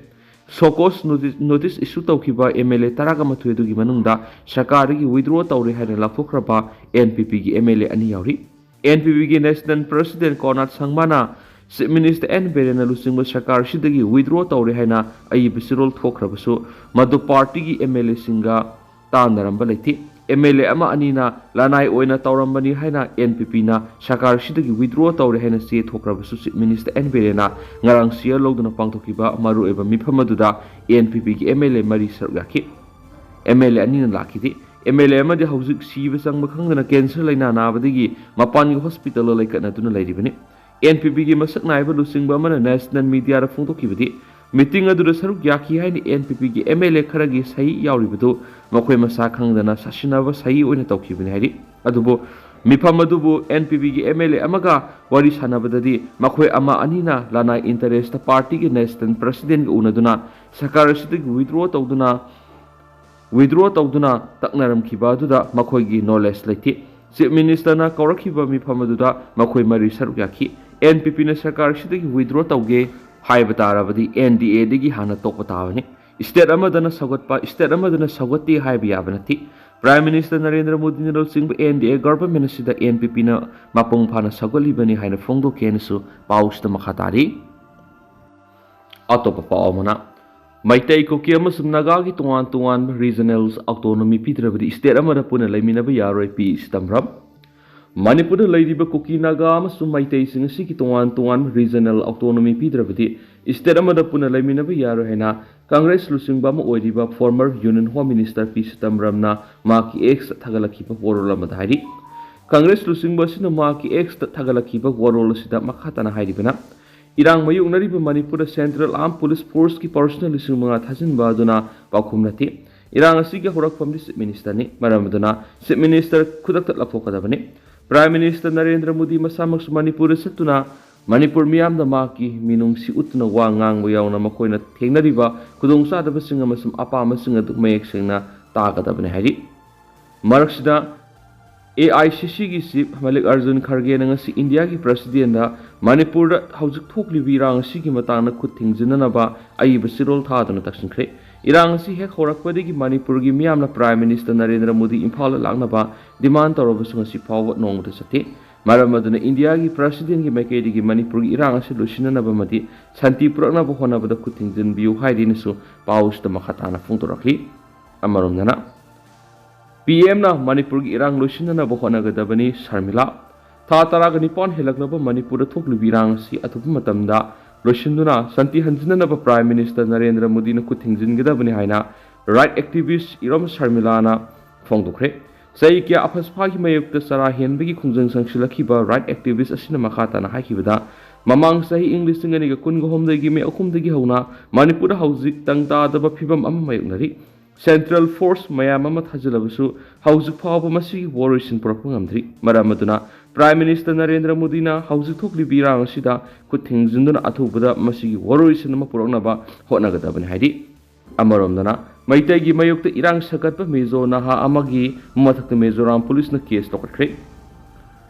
ꯁꯣꯀꯣꯁ ꯅꯣꯇꯤꯁ ꯏꯁꯨ ꯇꯧꯈꯤꯕ ꯑꯦꯝ ꯑꯦꯜ ꯑꯦ ꯇꯔꯥꯒ ꯃꯥꯊꯣꯏ ꯑꯗꯨꯒꯤ ꯃꯅꯨꯡꯗ ꯁꯔꯀꯥꯔꯗꯒꯤ ꯋꯤꯗ꯭ꯔꯣ ꯇꯧꯔꯦ ꯍꯥꯏꯅ ꯂꯥꯎꯊꯣꯛꯈ꯭ꯔꯕ ꯑꯦꯟ ꯄꯤ ꯄꯤꯒꯤ ꯑꯦꯝ ꯑꯦꯜ ꯑꯦ ꯑꯅꯤ ꯌꯥꯎꯔꯤ꯫ ꯑꯦꯟ ꯄꯤ ꯄꯤꯒꯤ ꯅꯦꯁꯅꯦꯜ ꯄ꯭ꯔꯁꯤꯗꯦꯟ ꯀꯣꯔꯅꯥꯠ ꯁꯪꯃꯥꯅ ꯆꯤꯐ ꯃꯤꯅꯤꯁꯇꯔ ꯑꯦꯟ ꯕꯤꯔꯦꯟꯅ ꯂꯨꯆꯤꯡꯕ ꯁꯔꯀꯥꯔ ꯑꯁꯤꯗꯒꯤ ꯋꯤꯗ꯭ꯔꯣ ꯇꯧꯔꯦ ꯍꯥꯏꯅ ꯑꯏꯕ ꯆꯦꯔꯣꯜ ꯊꯣꯛꯈ꯭ꯔꯕꯁꯨ ꯃꯗꯨ ꯄꯥꯔꯇꯤꯒꯤ ꯑꯦꯝ ꯑꯦꯜ ꯑꯦꯁꯤꯡꯒ ꯇꯥꯟꯅꯔꯝꯕ ꯂꯩꯇꯦ꯫ ꯑꯦꯝ ꯑꯦꯜ ꯑꯦ ꯑꯃ ꯑꯅꯤꯅ ꯂꯅꯥꯏ ꯑꯣꯏꯅ ꯇꯧꯔꯝꯕꯅꯤ ꯍꯥꯏꯅ ꯑꯦꯟ ꯄꯤ ꯄꯤꯅ ꯁꯔꯀꯥꯔꯁꯤꯗꯒꯤ ꯋꯤꯗ꯭ꯔꯣ ꯇꯧꯔꯦ ꯍꯥꯏꯅ ꯆꯦ ꯊꯣꯛꯈ꯭ꯔꯕꯁꯨ ꯆꯤꯐ ꯃꯤꯅꯤꯁꯇꯔ ꯑꯦꯟ ꯕꯤꯔꯦꯟꯅ ꯉꯔꯥꯡ ꯆꯤꯌꯔ ꯂꯧꯗꯨꯅ ꯄꯥꯡꯊꯣꯛꯈꯤꯕ ꯃꯔꯨꯑꯣꯏꯕ ꯃꯤꯐꯝ ꯑꯗꯨꯗ ꯑꯦꯟ ꯄꯤ ꯄꯤꯒꯤ ꯑꯦꯝ ꯑꯦꯜ ꯑꯦ ꯃꯔꯤ ꯁꯔꯨꯛ ꯌꯥꯈꯤ꯫ ꯑꯦꯝ ꯑꯦꯜ ꯑꯦ ꯑꯅꯤꯅ ꯂꯥꯛꯈꯤꯗꯦ꯫ ꯑꯦꯝ ꯑꯦꯜ ꯑꯦ ꯑꯃꯗꯤ ꯍꯧꯖꯤꯛ ꯁꯤꯕ ꯆꯪꯕ ꯈꯪꯗꯅ ꯀꯦꯟꯁꯔ ꯂꯥꯏꯅꯥ ꯅꯥꯕꯗꯒꯤ ꯃꯄꯥꯟꯒꯤ ꯍꯣꯁꯄꯤꯇꯥꯜꯗ ꯂꯩꯈꯠꯅꯗꯨꯅ ꯂꯩꯔꯤꯕꯅꯤ꯫ ꯑꯦꯟ ꯄꯤ ꯄꯤꯒꯤ ꯃꯁꯛ ꯅꯥꯏꯕ ꯂꯨꯆꯤꯡꯕ ꯑꯃꯅ ꯅꯦꯁꯅꯦꯜ ꯃꯤꯗꯤꯌꯥꯗ ꯐꯣꯡꯗꯣꯛꯈꯤꯕꯗꯤ, ꯃꯤꯇꯤꯡ ꯑꯗꯨꯗ ꯁꯔꯨꯛ ꯌꯥꯈꯤ ꯍꯥꯏꯅ ꯑꯦꯟ ꯄꯤ ꯄꯤꯒꯤ ꯑꯦꯝ ꯑꯦꯜ ꯑꯦ ꯈꯔꯒꯤ ꯁꯍꯤ ꯌꯥꯎꯔꯤꯕꯗꯨ ꯃꯈꯣꯏ ꯃꯁꯥ ꯈꯪꯗꯅ ꯁꯥꯁꯤꯟꯅꯕ ꯁꯍꯤ ꯑꯣꯏꯅ ꯇꯧꯈꯤꯕꯅꯤ ꯍꯥꯏꯔꯤ꯫ ꯑꯗꯨꯕꯨ ꯃꯤꯐꯝ ꯑꯗꯨꯕꯨ ꯑꯦꯟ ꯄꯤ ꯄꯤꯒꯤ ꯑꯦꯝ ꯑꯦꯜ ꯑꯦ ꯑꯃꯒ ꯋꯥꯔꯤ ꯁꯥꯟꯅꯕꯗꯗꯤ ꯃꯈꯣꯏ ꯑꯃ ꯑꯅꯤꯅ ꯂꯅꯥꯏ ꯏꯟꯇꯔꯦꯁꯇ ꯄꯥꯔꯇꯤꯒꯤ ꯅꯦꯁꯅꯦꯜ ꯄ꯭ꯔꯁꯤꯗꯦꯟꯒ ꯎꯅꯗꯨꯅ ꯁꯔꯀꯥꯔ ꯑꯁꯤꯗꯒꯤ ꯋꯤꯗ꯭ꯔꯣ ꯇꯧꯗꯨꯅ ꯋꯤꯗ꯭ꯔꯣ ꯇꯧꯗꯨꯅ ꯇꯛꯅꯔꯝꯈꯤꯕ ꯑꯗꯨꯗ ꯃꯈꯣꯏꯒꯤ ꯅꯣꯂꯦꯖ ꯂꯩꯇꯦ꯫ ꯆꯤꯐ ꯃꯤꯅꯤꯁꯇꯔꯅ ꯀꯧꯔꯛꯈꯤꯕ ꯃꯤꯐꯝ ꯑꯗꯨꯗ ꯃꯈꯣꯏ ꯃꯔꯤ ꯁꯔꯨꯛ ꯌꯥꯈꯤ꯫ ꯑꯦꯟ ꯄꯤ ꯄꯤꯅ ꯁꯔꯀꯥꯔꯁꯤꯗꯒꯤ ꯋꯤꯗ꯭ꯔꯣ ꯇꯧꯒꯦ ꯍꯥꯏꯕ ꯇꯥꯔꯕꯗꯤ ꯑꯦꯟ ꯗꯤ ꯑꯦꯗꯒꯤ ꯍꯥꯟꯅ ꯇꯣꯛꯄ ꯇꯥꯕꯅꯤ꯫ ꯁ꯭ꯇꯦꯠ ꯑꯃꯗꯅ ꯁꯧꯒꯠꯄ, ꯁ꯭ꯇꯦꯠ ꯑꯃꯗꯅ ꯁꯧꯒꯠꯇꯦ ꯍꯥꯏꯕ ꯌꯥꯕ ꯅꯠꯇꯦ꯫ ꯄ꯭ꯔꯥꯏꯝ ꯃꯤꯅꯤꯁꯇꯔ ꯅꯔꯦꯟꯗ꯭ꯔ ꯃꯣꯗꯤꯅ ꯂꯨꯆꯤꯡꯕ ꯑꯦꯟ ꯗꯤ ꯑꯦ ꯒꯚꯔꯟꯃꯦꯟ ꯑꯁꯤꯗ ꯑꯦꯟ ꯄꯤ ꯄꯤꯅ ꯃꯄꯨꯡ ꯐꯥꯅ ꯁꯧꯒꯠꯂꯤꯕꯅꯤ ꯍꯥꯏꯅ ꯐꯣꯡꯗꯣꯛꯈꯤ ꯍꯥꯏꯅꯁꯨ ꯄꯥꯎꯁꯤꯗ ꯃꯈꯥ ꯇꯥꯔꯤ꯫ ꯑꯇꯣꯞꯄ ꯄꯥꯎ ꯑꯃꯅ, ꯃꯩꯇꯩ, ꯀꯨꯀꯤ ꯑꯃꯁꯨꯡ ꯅꯥꯒꯥꯒꯤ ꯇꯣꯉꯥꯟ ꯇꯣꯉꯥꯟꯕ ꯔꯤꯖꯅꯦꯜ ꯑꯣꯇꯣꯅꯣꯃꯤ ꯄꯤꯗ꯭ꯔꯕꯗꯤ ꯁ꯭ꯇꯦꯠ ꯑꯃꯗ ꯄꯨꯟꯅ ꯂꯩꯃꯤꯟꯅꯕ ꯌꯥꯔꯣꯏ, ꯄꯤ ꯆꯤꯗꯝꯕꯔꯝ꯫ ꯃꯅꯤꯄꯨꯔꯗ ꯂꯩꯔꯤꯕ ꯀꯨꯀꯤ, ꯅꯥꯒꯥ ꯑꯃꯁꯨꯡ ꯃꯩꯇꯩꯁꯤꯡ ꯑꯁꯤꯒꯤ ꯇꯣꯉꯥꯟ ꯇꯣꯉꯥꯟꯕ ꯔꯤꯖꯅꯦꯜ ꯑꯣꯇꯣꯅꯣꯃꯤ ꯄꯤꯗ꯭ꯔꯕꯗꯤ ꯁ꯭ꯇꯦꯠ ꯑꯃꯗ ꯄꯨꯟꯅ ꯂꯩꯃꯤꯟꯅꯕ ꯌꯥꯔꯣꯏ ꯍꯥꯏꯅ ꯀꯪꯒ꯭ꯔꯦꯁ ꯂꯨꯆꯤꯡꯕ ꯑꯃ ꯑꯣꯏꯔꯤꯕ ꯐꯣꯔꯃꯔ ꯌꯨꯅꯤꯌꯟ ꯍꯣꯝ ꯃꯤꯅꯤꯁꯇꯔ ꯄꯤ ꯆꯤꯗꯝꯕꯔꯝꯅ ꯃꯍꯥꯛꯀꯤ ꯑꯦꯛꯁꯇ ꯊꯥꯒꯠꯂꯛꯈꯤꯕ ꯋꯥꯔꯣꯜ ꯑꯃꯗ ꯍꯥꯏꯔꯤ꯫ ꯀꯪꯒ꯭ꯔꯦꯁ ꯂꯨꯆꯤꯡꯕ ꯑꯁꯤꯅ ꯃꯍꯥꯛꯀꯤ ꯑꯦꯛꯁꯇ ꯊꯥꯒꯠꯂꯛꯈꯤꯕ ꯋꯥꯔꯣꯜ ꯑꯁꯤꯗ ꯃꯈꯥ ꯇꯥꯅ ꯍꯥꯏꯔꯤꯕꯅ, ꯏꯔꯥꯡ ꯃꯥꯌꯣꯛꯅꯔꯤꯕ ꯃꯅꯤꯄꯨꯔꯗ ꯁꯦꯟꯇ꯭ꯔꯦꯜ ꯑꯥꯔꯝ ꯄꯨꯂꯤꯁ ꯐꯣꯔꯁꯀꯤ ꯄꯥꯔꯁꯣꯅꯦꯜ ꯂꯤꯁꯤꯡ ꯃꯉꯥ ꯊꯥꯖꯤꯟꯕ ꯑꯗꯨꯅ ꯄꯥꯎꯈꯨꯝ ꯅꯠꯇꯦ꯫ ꯏꯔꯥꯡ ꯑꯁꯤꯒꯤ ꯍꯧꯔꯛꯐꯝꯗꯤ ꯆꯤꯐ ꯃꯤꯅꯤꯁꯇꯔꯅꯤ꯫ ꯃꯔꯝ ꯑꯗꯨꯅ ꯆꯤꯐ ꯃꯤꯅꯤꯁꯇꯔ ꯈꯨꯗꯛꯇ ꯂꯧꯊꯣꯛꯀꯗꯕꯅꯤ꯫ ꯄ꯭ꯔꯥꯏꯝ ꯃꯤꯅꯤꯁꯇꯔ ꯅꯔꯦꯟꯗ꯭ꯔ ꯃꯣꯗꯤ ꯃꯁꯥꯃꯛꯁꯨ ꯃꯅꯤꯄꯨꯔꯗ ꯆꯠꯇꯨꯅ ꯃꯅꯤꯄꯨꯔ ꯃꯤꯌꯥꯝꯗ ꯃꯍꯥꯛꯀꯤ ꯃꯤꯅꯨꯡꯁꯤ ꯎꯠꯇꯨꯅ ꯋꯥ ꯉꯥꯡꯕ ꯌꯥꯎꯅ ꯃꯈꯣꯏꯅ ꯊꯦꯡꯅꯔꯤꯕ ꯈꯨꯗꯣꯡꯆꯥꯗꯕꯁꯤꯡ ꯑꯃꯁꯨꯡ ꯑꯄꯥꯝꯕꯁꯤꯡ ꯑꯗꯨ ꯃꯌꯦꯛ ꯁꯦꯡꯅ ꯇꯥꯒꯗꯕꯅꯤ ꯍꯥꯏꯔꯤ꯫ ꯃꯔꯛꯁꯤꯗ ꯑꯦ ꯑꯥꯏ ꯁꯤ ꯁꯤꯒꯤ ꯆꯤꯐ ꯃꯜꯂꯤꯀꯥꯔꯖꯨꯟ ꯈꯔꯒꯦꯅ ꯉꯁꯤ ꯏꯟꯗꯤꯌꯥꯒꯤ ꯄ꯭ꯔꯁꯤꯗꯦꯟꯗ ꯃꯅꯤꯄꯨꯔꯗ ꯍꯧꯖꯤꯛ ꯊꯣꯛꯂꯤꯕ ꯏꯔꯥꯡ ꯑꯁꯤꯒꯤ ꯃꯇꯥꯡꯗ ꯈꯨꯠ ꯊꯤꯡꯖꯤꯟꯅꯅꯕ ꯑꯏꯕ ꯆꯦꯔꯣꯜ ꯊꯥꯗꯨꯅ ꯇꯛꯁꯤꯟꯈ꯭ꯔꯦ꯫ ꯏꯔꯥꯡ ꯑꯁꯤ ꯍꯦꯛ ꯍꯧꯔꯛꯄꯗꯒꯤ ꯃꯅꯤꯄꯨꯔꯒꯤ ꯃꯤꯌꯥꯝꯅ ꯄ꯭ꯔꯥꯏꯝ ꯃꯤꯅꯤꯁꯇꯔ ꯅꯔꯦꯟꯗ꯭ꯔ ꯃꯣꯗꯤ ꯏꯝꯐꯥꯜꯗ ꯂꯥꯛꯅꯕ ꯗꯤꯃꯥꯟ ꯇꯧꯔꯕꯁꯨ ꯉꯁꯤ ꯐꯥꯎꯕ ꯅꯣꯡꯃꯇ ꯆꯠꯇꯦ꯫ ꯃꯔꯝ ꯑꯗꯨꯅ ꯏꯟꯗꯤꯌꯥꯒꯤ ꯄ꯭ꯔꯁꯤꯗꯦꯟꯒꯤ ꯃꯥꯏꯀꯩꯗꯒꯤ ꯃꯅꯤꯄꯨꯔꯒꯤ ꯏꯔꯥꯡ ꯑꯁꯤ ꯂꯣꯏꯁꯤꯟꯅꯅꯕ ꯑꯃꯗꯤ ꯁꯥꯟꯇꯤ ꯄꯨꯔꯛꯅꯕ ꯍꯣꯠꯅꯕꯗ ꯈꯨꯠ ꯊꯤꯡꯖꯤꯟꯕꯤꯌꯨ ꯍꯥꯏꯗꯨꯅꯁꯨ ꯄꯥꯎꯁꯤꯗ ꯃꯈꯥ ꯇꯥꯅ ꯐꯣꯡꯗꯣꯔꯛꯂꯤ꯫ ꯑꯃꯔꯣꯝꯗꯅ, ꯄꯤ ꯑꯦꯝꯅ ꯃꯅꯤꯄꯨꯔꯒꯤ ꯏꯔꯥꯡ ꯂꯣꯏꯁꯤꯟꯅꯅꯕ ꯍꯣꯠꯅꯒꯗꯕꯅꯤ, ꯁꯔꯃꯤꯂꯥ꯫ ꯊꯥ ꯇꯔꯥꯒ ꯅꯤꯄꯥꯟ ꯍꯦꯜꯂꯛꯂꯕ ꯃꯅꯤꯄꯨꯔꯗ ꯊꯣꯛꯂꯤꯕ ꯏꯔꯥꯡ ꯑꯁꯤ ꯑꯊꯨꯕ ꯃꯇꯝꯗ ꯂꯣꯏꯁꯤꯟꯗꯨꯅ ꯁꯥꯟꯇꯤ ꯍꯟꯖꯤꯟꯅꯅꯕ ꯄ꯭ꯔꯥꯏꯝ ꯃꯤꯅꯤꯁꯇꯔ ꯅꯔꯦꯟꯗ꯭ꯔ ꯃꯣꯗꯤꯅ ꯈꯨꯠ ꯊꯤꯡꯖꯤꯟꯒꯗꯕꯅꯤ ꯍꯥꯏꯅ ꯔꯥꯏꯠ ꯑꯦꯛꯇꯤꯚꯤꯁ ꯏꯔꯣꯝ ꯁꯔꯃꯤꯂꯥꯅ ꯐꯣꯡꯗꯣꯛꯈ꯭ꯔꯦ꯫ ꯆꯍꯤ ꯀꯌꯥ ꯑꯐꯁꯐꯥꯒꯤ ꯃꯥꯌꯣꯛꯇ ꯆꯔꯥ ꯍꯦꯟꯕꯒꯤ ꯈꯣꯡꯖꯪ ꯆꯪꯁꯤꯜꯂꯛꯈꯤꯕ ꯔꯥꯏꯠ ꯑꯦꯛꯇꯤꯚꯤꯁ ꯑꯁꯤꯅ ꯃꯈꯥ ꯇꯥꯅ ꯍꯥꯏꯈꯤꯕꯗ, ꯃꯃꯥꯡ ꯆꯍꯤ ꯏꯪ ꯂꯤꯁꯤꯡ ꯑꯅꯤꯒ ꯀꯨꯟꯒ ꯍꯨꯝꯗꯣꯏꯒꯤ ꯃꯦ ꯑꯍꯨꯝꯗꯒꯤ ꯍꯧꯅ ꯃꯅꯤꯄꯨꯔꯗ ꯍꯧꯖꯤꯛ ꯇꯪ ꯇꯥꯗꯕ ꯐꯤꯕꯝ ꯑꯃ ꯃꯥꯌꯣꯛꯅꯔꯤ꯫ ꯁꯦꯟꯇ꯭ꯔꯦꯜ ꯐꯣꯔꯁ ꯃꯌꯥꯝ ꯑꯃ ꯊꯥꯖꯤꯜꯂꯕꯁꯨ ꯍꯧꯖꯤꯛ ꯐꯥꯎꯕ ꯃꯁꯤꯒꯤ ꯋꯥꯔꯣꯏꯁꯤꯟ ꯄꯨꯔꯛꯄ ꯉꯝꯗ꯭ꯔꯤ꯫ ꯃꯔꯝ ꯑꯗꯨꯅ ꯄ꯭ꯔꯥꯏꯝ ꯃꯤꯅꯤꯁꯇꯔ ꯅꯔꯦꯟꯗ꯭ꯔ ꯃꯣꯗꯤꯅ ꯍꯧꯖꯤꯛ ꯊꯣꯛꯂꯤꯕ ꯏꯔꯥꯡ ꯑꯁꯤꯗ ꯈꯨꯠ ꯊꯤꯡꯖꯤꯟꯗꯨꯅ ꯑꯊꯨꯕꯗ ꯃꯁꯤꯒꯤ ꯋꯥꯔꯣꯏꯁꯤꯟ ꯑꯃ ꯄꯨꯔꯛꯅꯕ ꯍꯣꯠꯅꯒꯗꯕꯅꯤ ꯍꯥꯏꯔꯤ꯫ ꯑꯃꯔꯣꯝꯗꯅ, ꯃꯩꯇꯩꯒꯤ ꯃꯥꯌꯣꯛꯇ ꯏꯔꯥꯡ ꯁꯥꯒꯠꯄ ꯃꯤꯖꯣ ꯅꯍꯥ ꯑꯃꯒꯤ ꯃꯊꯛꯇ ꯃꯤꯖꯣꯔꯥꯝ ꯄꯨꯂꯤꯁꯅ ꯀꯦꯁ ꯂꯧꯈꯠꯈ꯭ꯔꯦ꯫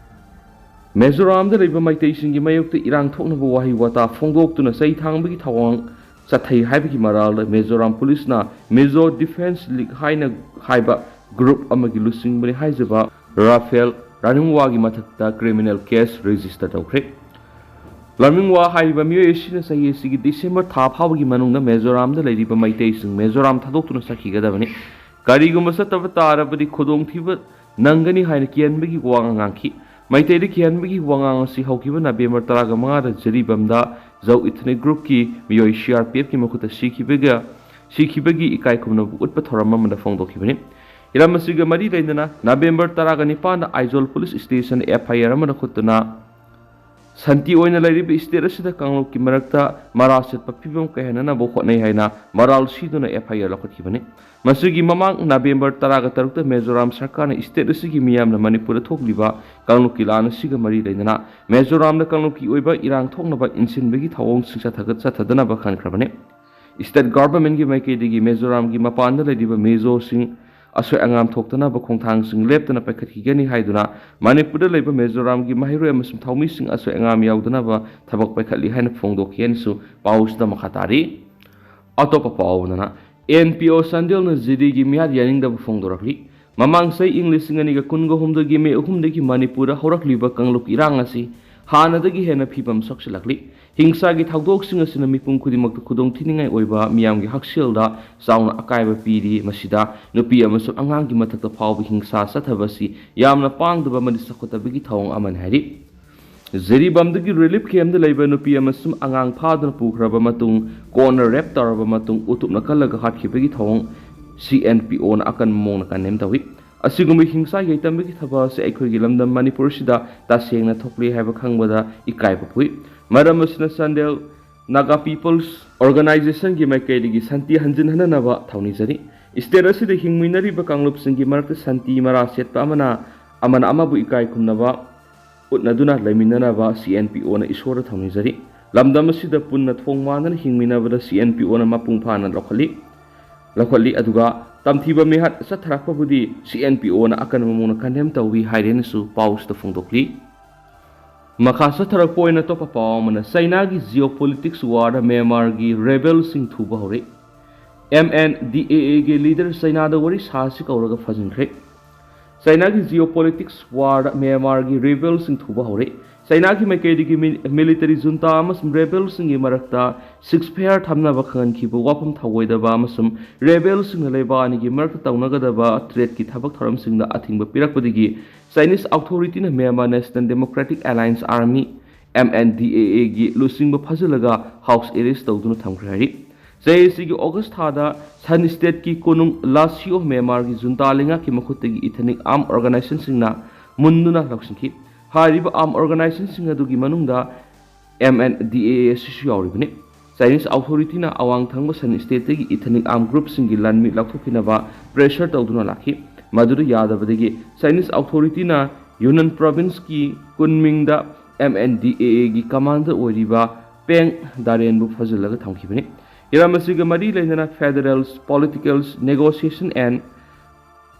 ꯃꯤꯖꯣꯔꯥꯝꯗ ꯂꯩꯕ ꯃꯩꯇꯩꯁꯤꯡꯒꯤ ꯃꯥꯌꯣꯛꯇ ꯏꯔꯥꯡ ꯊꯣꯛꯅꯕ ꯋꯥꯍꯩ ꯋꯥꯇꯥ ꯐꯣꯡꯗꯣꯛꯇꯨꯅ ꯆꯩ ꯊꯥꯡꯕꯒꯤ ꯊꯧꯑꯣꯡ ꯆꯠꯊꯩ ꯍꯥꯏꯕꯒꯤ ꯃꯔꯥꯜꯗ ꯃꯤꯖꯣꯔꯥꯝ ꯄꯨꯂꯤꯁꯅ ꯃꯤꯖꯣ ꯗꯤꯐꯦꯟꯁ ꯂꯤꯒ ꯍꯥꯏꯅ ꯍꯥꯏꯕ ꯒ꯭ꯔꯨꯞ ꯑꯃꯒꯤ ꯂꯨꯆꯤꯡꯕꯅꯤ ꯍꯥꯏꯖꯕ ꯔꯥꯐꯦꯜ ꯔꯥꯅꯤꯡꯋꯥꯒꯤ ꯃꯊꯛꯇ ꯀ꯭ꯔꯤꯃꯤꯅꯦꯜ ꯀꯦꯁ ꯔꯦꯖꯤꯁꯇꯔ ꯇꯧꯈ꯭ꯔꯦ꯫ ꯂꯥꯔꯃꯤꯡꯋꯥ ꯍꯥꯏꯔꯤꯕ ꯃꯤꯑꯣꯏ ꯑꯁꯤꯅ ꯆꯍꯤ ꯑꯁꯤꯒꯤ ꯗꯤꯁꯦꯝꯕꯔ ꯊꯥ ꯐꯥꯎꯕꯒꯤ ꯃꯅꯨꯡꯗ ꯃꯤꯖꯣꯔꯥꯝꯗ ꯂꯩꯔꯤꯕ ꯃꯩꯇꯩꯁꯤꯡ ꯃꯤꯖꯣꯔꯥꯝ ꯊꯥꯗꯣꯛꯇꯨꯅ ꯆꯠꯈꯤꯒꯗꯕꯅꯤ꯫ ꯀꯔꯤꯒꯨꯝꯕ ꯆꯠꯇꯕ ꯇꯥꯔꯕꯗꯤ ꯈꯨꯗꯣꯡꯊꯤꯕ ꯅꯪꯒꯅꯤ ꯍꯥꯏꯅ ꯀꯤꯍꯟꯕꯒꯤ ꯋꯥꯉꯥꯡ ꯉꯥꯡꯈꯤ꯫ ꯃꯩꯇꯩꯗ ꯀꯤꯍꯟꯕꯒꯤ ꯋꯥꯉꯥꯡ ꯑꯁꯤ ꯍꯧꯈꯤꯕ ꯅꯕꯦꯝꯕꯔ ꯇꯔꯥꯒ ꯃꯉꯥꯗ ꯖꯤꯔꯤꯕꯥꯝꯗ ꯖꯧ ꯏꯊꯅꯤꯛ ꯒ꯭ꯔꯨꯞꯀꯤ ꯃꯤꯑꯣꯏ ꯁꯤ ꯑꯥꯔ ꯄꯤ ꯑꯦꯐꯀꯤ ꯃꯈꯨꯠꯇ ꯁꯤꯈꯤꯕꯒ, ꯁꯤꯈꯤꯕꯒꯤ ꯏꯀꯥꯏ ꯈꯨꯝꯅꯕ ꯎꯠꯄ ꯊꯧꯔꯝ ꯑꯃꯗ ꯐꯣꯡꯗꯣꯛꯈꯤꯕꯅꯤ꯫ ꯍꯤꯔꯝ ꯑꯁꯤꯒ ꯃꯔꯤ ꯂꯩꯅꯅ ꯅꯕꯦꯝꯕꯔ ꯇꯔꯥꯒ ꯅꯤꯄꯥꯟꯗ Aizawl police ꯁ꯭ꯇꯦꯁꯟꯗ F I R ꯑꯃ ꯂꯧꯈꯠꯇꯨꯅ ꯁꯥꯟꯇꯤ ꯑꯣꯏꯅ ꯂꯩꯔꯤꯕ ꯁ꯭ꯇꯦꯠ ꯑꯁꯤꯗ ꯀꯥꯡꯂꯨꯞꯀꯤ ꯃꯔꯛꯇ ꯃꯔꯥ ꯆꯠꯄ ꯐꯤꯕꯝ ꯀꯥꯏꯍꯟꯅꯅꯕ ꯍꯣꯠꯅꯩ ꯍꯥꯏꯅ ꯃꯔꯥꯜ ꯁꯤꯗꯨꯅ ꯑꯦꯐ ꯑꯥꯏ ꯑꯥꯔ ꯂꯧꯈꯠꯈꯤꯕꯅꯤ꯫ ꯃꯁꯤꯒꯤ ꯃꯃꯥꯡ ꯅꯕꯦꯝꯕꯔ ꯇꯔꯥꯒ ꯇꯔꯨꯛꯇ ꯃꯤꯖꯣꯔꯥꯝ ꯁꯔꯀꯥꯔꯅ ꯁ꯭ꯇꯦꯠ ꯑꯁꯤꯒꯤ ꯃꯤꯌꯥꯝꯅ ꯃꯅꯤꯄꯨꯔꯗ ꯊꯣꯛꯂꯤꯕ ꯀꯥꯡꯂꯨꯞꯀꯤ ꯂꯥꯟ ꯑꯁꯤꯒ ꯃꯔꯤ ꯂꯩꯅꯅ ꯃꯤꯖꯣꯔꯥꯝꯗ ꯀꯥꯡꯂꯨꯞꯀꯤ ꯑꯣꯏꯕ ꯏꯔꯥꯡ ꯊꯣꯛꯅꯕ ꯏꯟꯁꯤꯟꯕꯒꯤ ꯊꯧꯑꯣꯡꯁꯤꯡ ꯆꯠꯊꯒꯠ-, ꯆꯠꯊꯗꯅꯕ ꯈꯟꯈ꯭ꯔꯕꯅꯤ꯫ ꯁ꯭ꯇꯦꯠ ꯒꯚꯔꯟꯃꯦꯟꯠꯀꯤ ꯃꯥꯏꯀꯩꯗꯒꯤ ꯃꯤꯖꯣꯔꯥꯝꯒꯤ ꯃꯄꯥꯟꯗ ꯂꯩꯔꯤꯕ ꯃꯤꯖꯣꯁꯤꯡ ꯑꯁꯣꯏ ꯑꯉꯥꯝ ꯊꯣꯛꯇꯅꯕ ꯈꯣꯡꯊꯥꯡꯁꯤꯡ ꯂꯦꯞꯇꯅ ꯄꯥꯏꯈꯠꯈꯤꯒꯅꯤ ꯍꯥꯏꯗꯨꯅ ꯃꯅꯤꯄꯨꯔꯗ ꯂꯩꯕ ꯃꯤꯖꯣꯔꯥꯝꯒꯤ ꯃꯍꯩꯔꯣꯏ ꯑꯃꯁꯨꯡ ꯊꯧꯃꯤꯁꯤꯡ ꯑꯁꯣꯏ ꯑꯉꯥꯝ ꯌꯥꯎꯗꯅꯕ ꯊꯕꯛ ꯄꯥꯏꯈꯠꯂꯤ ꯍꯥꯏꯅ ꯐꯣꯡꯗꯣꯛꯈꯤ ꯍꯥꯏꯅꯁꯨ ꯄꯥꯎꯁꯤꯗ ꯃꯈꯥ ꯇꯥꯔꯤ꯫ ꯑꯇꯣꯞꯄ ꯄꯥꯎ ꯑꯃꯅ, ꯑꯦꯟ ꯄꯤ ꯑꯣ ꯆꯥꯟꯗꯦꯜꯅ ꯖꯤꯗꯤꯒꯤ ꯃꯤꯍꯥꯠ ꯌꯥꯅꯤꯡꯗꯕ ꯐꯣꯡꯗꯣꯔꯛꯂꯤ꯫ ꯃꯃꯥꯡ ꯆꯍꯤ ꯏꯪ ꯂꯤꯁꯤꯡ ꯑꯅꯤꯒ ꯀꯨꯟꯒ ꯍꯨꯝꯗꯣꯏꯒꯤ ꯃꯦ ꯑꯍꯨꯝꯗꯒꯤ ꯃꯅꯤꯄꯨꯔꯗ ꯍꯧꯔꯛꯂꯤꯕ ꯀꯥꯡꯂꯨꯞꯀꯤ ꯏꯔꯥꯡ ꯑꯁꯤ ꯍꯥꯟꯅꯗꯒꯤ ꯍꯦꯟꯅ ꯐꯤꯕꯝ ꯁꯣꯛꯆꯤꯜꯂꯛꯂꯤ꯫ ꯍꯤꯡꯁꯥꯒꯤ ꯊꯧꯗꯣꯛꯁꯤꯡ ꯑꯁꯤꯅ ꯃꯤꯄꯨꯝ ꯈꯨꯗꯤꯡꯃꯛꯇ ꯈꯨꯗꯣꯡꯊꯤꯅꯤꯡꯉꯥꯏ ꯑꯣꯏꯕ ꯃꯤꯌꯥꯝꯒꯤ ꯍꯛꯁꯦꯜꯗ ꯆꯥꯎꯅ ꯑꯀꯥꯏꯕ ꯄꯤꯔꯤ꯫ ꯃꯁꯤꯗ ꯅꯨꯄꯤ ꯑꯃꯁꯨꯡ ꯑꯉꯥꯡꯒꯤ ꯃꯊꯛꯇ ꯐꯥꯎꯕ ꯍꯤꯡꯁꯥ ꯆꯠꯊꯕ ꯑꯁꯤ ꯌꯥꯝꯅ ꯄꯥꯡꯗꯕ ꯑꯃꯗꯤ ꯆꯥꯎꯈꯠꯇꯕꯒꯤ ꯊꯧꯑꯣꯡ ꯑꯃꯅꯤ ꯍꯥꯏꯔꯤ꯫ ꯖꯤꯔꯤꯕꯥꯝꯗꯒꯤ ꯔꯤꯂꯤꯐ ꯀꯦꯝꯗ ꯂꯩꯕ ꯅꯨꯄꯤ ꯑꯃꯁꯨꯡ ꯑꯉꯥꯡ ꯐꯥꯗꯨꯅ ꯄꯨꯈ꯭ꯔꯕ ꯃꯇꯨꯡ, ꯀꯣꯟꯅ ꯔꯦꯞ ꯇꯧꯔꯕ ꯃꯇꯨꯡ ꯎꯇꯨꯞꯅ ꯀꯜꯂꯒ ꯍꯥꯠꯈꯤꯕꯒꯤ ꯊꯧꯑꯣꯡ ꯁꯤ ꯑꯦꯟ ꯄꯤ ꯑꯣꯅ ꯑꯀꯟꯕ ꯃꯑꯣꯡꯗ ꯀꯟꯗꯦꯝ ꯇꯧꯏ꯫ ꯑꯁꯤꯒꯨꯝꯕ ꯍꯤꯡꯁꯥ ꯌꯩꯇꯝꯕꯒꯤ ꯊꯕꯛ ꯑꯁꯤ ꯑꯩꯈꯣꯏꯒꯤ ꯂꯝꯗꯝ ꯃꯅꯤꯄꯨꯔꯁꯤꯗ ꯇꯁꯦꯡꯅ ꯊꯣꯛꯂꯤ ꯍꯥꯏꯕ ꯈꯪꯕꯗ ꯏꯀꯥꯏꯕ ꯄꯣꯛꯏ꯫ ꯃꯔꯝ ꯑꯁꯤꯅ ꯆꯥꯟꯗꯦꯜ ꯅꯥꯒꯥ ꯄꯤꯄꯜꯁ ꯑꯣꯔꯒꯅꯥꯏꯖꯦꯁꯟꯒꯤ ꯃꯥꯏꯀꯩꯗꯒꯤ ꯁꯥꯟꯇꯤ ꯍꯟꯖꯤꯟꯍꯟꯅꯅꯕ ꯊꯧꯅꯤꯖꯔꯤ꯫ ꯁ꯭ꯇꯦꯠ ꯑꯁꯤꯗ ꯍꯤꯡꯃꯤꯟꯅꯔꯤꯕ ꯀꯥꯡꯂꯨꯞꯁꯤꯡꯒꯤ ꯃꯔꯛꯇ ꯁꯥꯟꯇꯤ ꯃꯔꯥ ꯁꯦꯠꯄ ꯑꯃꯅ ꯑꯃꯅ ꯑꯃꯕꯨ ꯏꯀꯥꯏ ꯈꯨꯝꯅꯕ ꯎꯠꯅꯗꯨꯅ ꯂꯩꯃꯤꯟꯅꯅꯕ ꯁꯤ ꯑꯦꯟ ꯄꯤ ꯑꯣꯅ ꯏꯁꯣꯔꯗ ꯊꯧꯅꯤꯖꯔꯤ꯫ ꯂꯝꯗꯝ ꯑꯁꯤꯗ ꯄꯨꯟꯅ ꯊꯣꯡ ꯃꯥꯟꯅꯅ ꯍꯤꯡꯃꯤꯟꯅꯕꯗ ꯁꯤ ꯑꯦꯟ ꯄꯤ ꯑꯣꯅ ꯃꯄꯨꯡ ꯐꯥꯅ ꯂꯧꯈꯠꯂꯤ, ꯂꯧꯈꯠꯂꯤ꯫ ꯑꯗꯨꯒ ꯇꯝꯊꯤꯕ ꯃꯤꯍꯥꯠ ꯆꯠꯊꯔꯛꯄꯕꯨꯗꯤ ꯁꯤ ꯑꯦꯟ ꯄꯤ ꯑꯣꯅ ꯑꯀꯟꯕ ꯃꯑꯣꯡꯗ ꯀꯟꯗꯦꯝ ꯇꯧꯏ ꯍꯥꯏꯔꯦꯅꯁꯨ ꯄꯥꯎꯁꯤꯗ ꯐꯣꯡꯗꯣꯛꯂꯤ꯫ ꯃꯈꯥ ꯆꯠꯊꯔꯛꯄ ꯑꯣꯏꯅ ꯑꯇꯣꯞꯄ ꯄꯥꯎ ꯑꯃꯅ, ꯆꯩꯅꯥꯒꯤ ꯖꯤꯑꯣ ꯄꯣꯂꯤꯇꯤꯛꯁ ꯋꯥꯔꯗ ꯃ꯭ꯌꯥꯟꯃꯥꯔꯒꯤ ꯔꯦꯕꯦꯜꯁꯤꯡ ꯊꯨꯕ ꯍꯧꯔꯦ꯫ ꯑꯦꯝ ꯑꯦꯟ ꯗꯤ ꯑꯦ ꯑꯦꯒꯤ ꯂꯤꯗꯔ ꯆꯩꯅꯥꯗ ꯋꯥꯔꯤ ꯁꯥꯁꯤ ꯀꯧꯔꯒ ꯐꯥꯖꯤꯟꯈ꯭ꯔꯦ꯫ ꯆꯩꯅꯥꯒꯤ ꯖꯤꯑꯣ ꯄꯣꯂꯤꯇꯤꯛꯁ ꯋꯥꯔꯗ ꯃ꯭ꯌꯥꯟꯃꯥꯔꯒꯤ ꯔꯦꯕꯦꯜꯁꯤꯡ ꯊꯨꯕ ꯍꯧꯔꯦ꯫ ꯆꯩꯅꯥꯒꯤ ꯃꯥꯏꯀꯩꯗꯒꯤ ꯃꯤ-, ꯃꯤꯂꯤꯇꯔꯤ ꯖꯨꯟꯇꯥ ꯑꯃꯁꯨꯡ ꯔꯦꯕꯦꯜꯁꯤꯡꯒꯤ ꯃꯔꯛꯇ ꯁꯤꯁꯐꯌꯥꯔ ꯊꯝꯅꯕ ꯈꯪꯍꯟꯈꯤꯕ ꯋꯥꯐꯝ ꯊꯧꯑꯣꯏꯗꯕ ꯑꯃꯁꯨꯡ ꯔꯦꯕꯦꯜꯁꯤꯡꯅ ꯂꯩꯕꯥꯛ ꯑꯅꯤꯒꯤ ꯃꯔꯛꯇ ꯇꯧꯅꯒꯗꯕ ꯇ꯭ꯔꯦꯗꯀꯤ ꯊꯕꯛ ꯊꯧꯔꯝꯁꯤꯡꯗ ꯑꯊꯤꯡꯕ ꯄꯤꯔꯛꯄꯗꯒꯤ ꯆꯥꯏꯅꯤꯁ ꯑꯣꯊꯣꯔꯤꯇꯤꯅ Myanmar national democratic alliance army, M N D A ꯑꯦꯒꯤ ꯂꯨꯆꯤꯡꯕ ꯐꯥꯖꯤꯜꯂꯒ ꯍꯥꯎꯁ ꯑꯦꯔꯦꯁ ꯇꯧꯗꯨꯅ ꯊꯝꯈ꯭ꯔꯦ ꯍꯥꯏꯔꯤ꯫ ꯆꯍꯤ ꯑꯁꯤꯒꯤ ꯑꯣꯒꯁ ꯊꯥꯗ ꯁꯟ ꯁ꯭ꯇꯦꯠꯀꯤ ꯀꯣꯅꯨꯡ ꯂꯥꯁꯤꯑꯣ ꯃ꯭ꯌꯥꯟꯃꯥꯔꯒꯤ ꯖꯨꯟꯇꯥ ꯂꯩꯉꯥꯛꯀꯤ ꯃꯈꯨꯠꯇꯒꯤ ꯏꯊꯅꯤꯛ ꯑꯥꯔꯝ ꯑꯣꯔꯒꯅꯥꯏꯖꯦꯁꯟꯁꯤꯡꯅ ꯃꯨꯟꯗꯨꯅ ꯂꯧꯁꯤꯟꯈꯤ꯫ ꯍꯥꯏꯔꯤꯕ ꯑꯥꯔꯝ ꯑꯣꯔꯒꯅꯥꯏꯖꯦꯁꯟꯁꯤꯡ ꯑꯗꯨꯒꯤ ꯃꯅꯨꯡꯗ ꯑꯦꯝ ꯑꯦꯟ ꯗꯤ ꯑꯦ ꯑꯦ ꯑꯁꯤꯁꯨ ꯌꯥꯎꯔꯤꯕꯅꯤ꯫ ꯆꯥꯏꯅꯤꯁ ꯑꯣꯊꯣꯔꯤꯇꯤꯅ ꯑꯋꯥꯡ ꯊꯪꯕ ꯁꯟ ꯁ꯭ꯇꯦꯠꯇꯒꯤ ꯏꯊꯅꯤꯛ ꯑꯥꯔꯝ ꯒ꯭ꯔꯨꯞꯁꯤꯡꯒꯤ ꯂꯥꯟꯃꯤ ꯂꯧꯊꯣꯛꯈꯤꯅꯕ ꯄ꯭ꯔꯦꯁꯔ ꯇꯧꯗꯨꯅ ꯂꯥꯛꯈꯤ꯫ ꯃꯗꯨꯗ ꯌꯥꯗꯕꯗꯒꯤ Chinese ꯑꯣꯊꯣꯔꯤꯇꯤꯅ ꯌꯨꯅꯟ ꯄ꯭ꯔꯣꯚꯤꯟꯁꯀꯤ ꯀꯨꯟꯃꯤꯡꯗ M N D A ꯑꯦꯒꯤ ꯀꯃꯥꯟꯗꯔ ꯑꯣꯏꯔꯤꯕ ꯄꯦꯡ ꯗꯥꯔꯦꯟꯕꯨ ꯐꯥꯖꯤꯜꯂꯒ ꯊꯝꯈꯤꯕꯅꯤ꯫ ꯍꯤꯔꯝ ꯑꯁꯤꯒ ꯃꯔꯤ ꯂꯩꯅꯅ Federal Political Negotiation and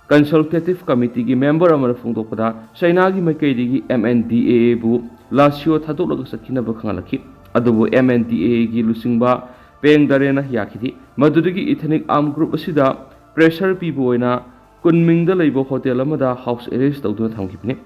Consultative Committeeꯒꯤ member ꯑꯃꯅ ꯐꯣꯡꯗꯣꯛꯄꯗ, ꯆꯩꯅꯥꯒꯤ ꯃꯥꯏꯀꯩꯗꯒꯤ M N D A Aꯕꯨ ꯂꯥꯁꯤꯑꯣ ꯊꯥꯗꯣꯛꯂꯒ ꯆꯠꯈꯤꯅꯕ ꯈꯪꯍꯜꯂꯛꯈꯤ꯫ ꯑꯗꯨꯕꯨ M N D A Aꯒꯤ ꯂꯨꯆꯤꯡꯕ ꯄꯦꯡ ꯗꯔꯦꯅ ꯌꯥꯈꯤꯗꯦ꯫ ꯃꯗꯨꯗꯒꯤ ethnic armed group ꯑꯁꯤꯗ pressure ꯄꯤꯕ ꯑꯣꯏꯅ ꯀꯨꯟꯃꯤꯡꯗ ꯂꯩꯕ hotel ꯑꯃꯗ house arrest ꯇꯧꯗꯨꯅ ꯊꯝꯈꯤꯕꯅꯤ꯫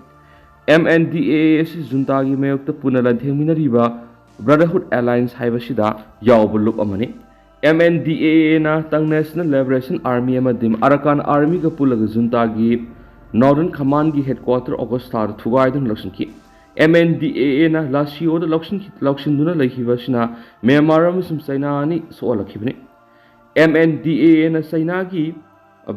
M N D A A ꯑꯁꯤ ꯖꯨꯟꯇꯥꯒꯤ ꯃꯥꯌꯣꯛꯇ ꯄꯨꯟꯅ ꯂꯥꯟꯊꯦꯡꯃꯤꯟꯅꯔꯤꯕ Brotherhood Alliance ꯍꯥꯏꯕꯁꯤꯗ ꯌꯥꯎꯕ ꯂꯨꯞ ꯑꯃꯅꯤ꯫ M N D A Aꯅ National Liberation Army ꯑꯃꯗꯤ Arakan Armyꯒ ꯄꯨꯜꯂꯒ ꯖꯨꯟꯇꯥꯒꯤ Northern Commandꯒꯤ headquarter August ꯊꯥꯗ ꯊꯨꯒꯥꯏꯗꯨꯅ ꯂꯧꯁꯤꯟꯈꯤ꯫ M N D A Aꯅ ꯂꯥꯁꯤꯑꯣꯗ ꯂꯧꯁꯤꯟꯈꯤ-, ꯂꯧꯁꯤꯟꯗꯨꯅ ꯂꯩꯈꯤꯕ ꯑꯁꯤꯅ ꯃ꯭ꯌꯥꯟꯃꯥꯔ ꯑꯃꯁꯨꯡ ꯆꯩꯅꯥ ꯑꯅꯤ ꯁꯣꯛꯍꯜꯂꯛꯈꯤꯕꯅꯤ꯫ M N D A Aꯅ ꯆꯩꯅꯥꯒꯤ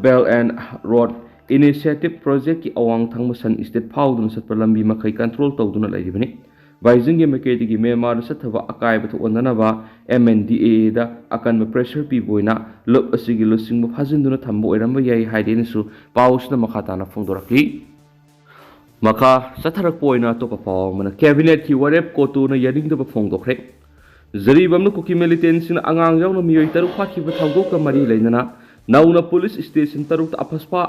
Belt and Road Initiative projectꯀꯤ ꯑꯋꯥꯡ ꯊꯪꯕ ꯁꯟ state ꯐꯥꯎꯗꯨꯅ ꯆꯠꯄ ꯂꯝꯕꯤ ꯃꯈꯩ control ꯇꯧꯗꯨꯅ ꯂꯩꯔꯤꯕꯅꯤ꯫ ꯕꯥꯏꯖꯤꯡꯒꯤ ꯃꯥꯏꯀꯩꯗꯒꯤ ꯃ꯭ꯌꯥꯟꯃꯥꯔꯗ ꯆꯠꯊꯕ ꯑꯀꯥꯏꯕ ꯊꯣꯛꯍꯟꯗꯅꯕ M N D A Aꯗ ꯑꯀꯟꯕ pressure ꯄꯤꯕ ꯑꯣꯏꯅ ꯂꯨꯞ ꯑꯁꯤꯒꯤ ꯂꯨꯆꯤꯡꯕꯨ ꯐꯥꯖꯤꯟꯗꯨꯅ ꯊꯝꯕ ꯑꯣꯏꯔꯝꯕ ꯌꯥꯏ ꯍꯥꯏꯗꯦꯅꯁꯨ ꯄꯥꯎꯁꯤꯗ ꯃꯈꯥ ꯇꯥꯅ ꯐꯣꯡꯗꯣꯔꯛꯂꯤ꯫ ꯃꯈꯥ ꯆꯠꯊꯔꯛꯄ ꯑꯣꯏꯅ ꯑꯇꯣꯞꯄ ꯄꯥꯎ ꯑꯃꯅ, cabinetꯀꯤ ꯋꯥꯔꯦꯞ ꯀꯣꯇꯨꯅ ꯌꯥꯅꯤꯡꯗꯕ ꯐꯣꯡꯗꯣꯛꯈ꯭ꯔꯦ꯫ ꯖꯤꯔꯤꯕꯥꯝꯅ ꯀꯨꯀꯤ militantꯁꯤꯡꯅ ꯑꯉꯥꯡ ꯌꯥꯎꯅ ꯃꯤꯑꯣꯏ ꯇꯔꯨꯛ ꯍꯥꯠꯈꯤꯕ ꯊꯧꯗꯣꯛꯀ ꯃꯔꯤ ꯂꯩꯅꯅ ꯅꯧꯅ police station ꯇꯔꯨꯛꯇ ꯑꯐꯁꯄꯥ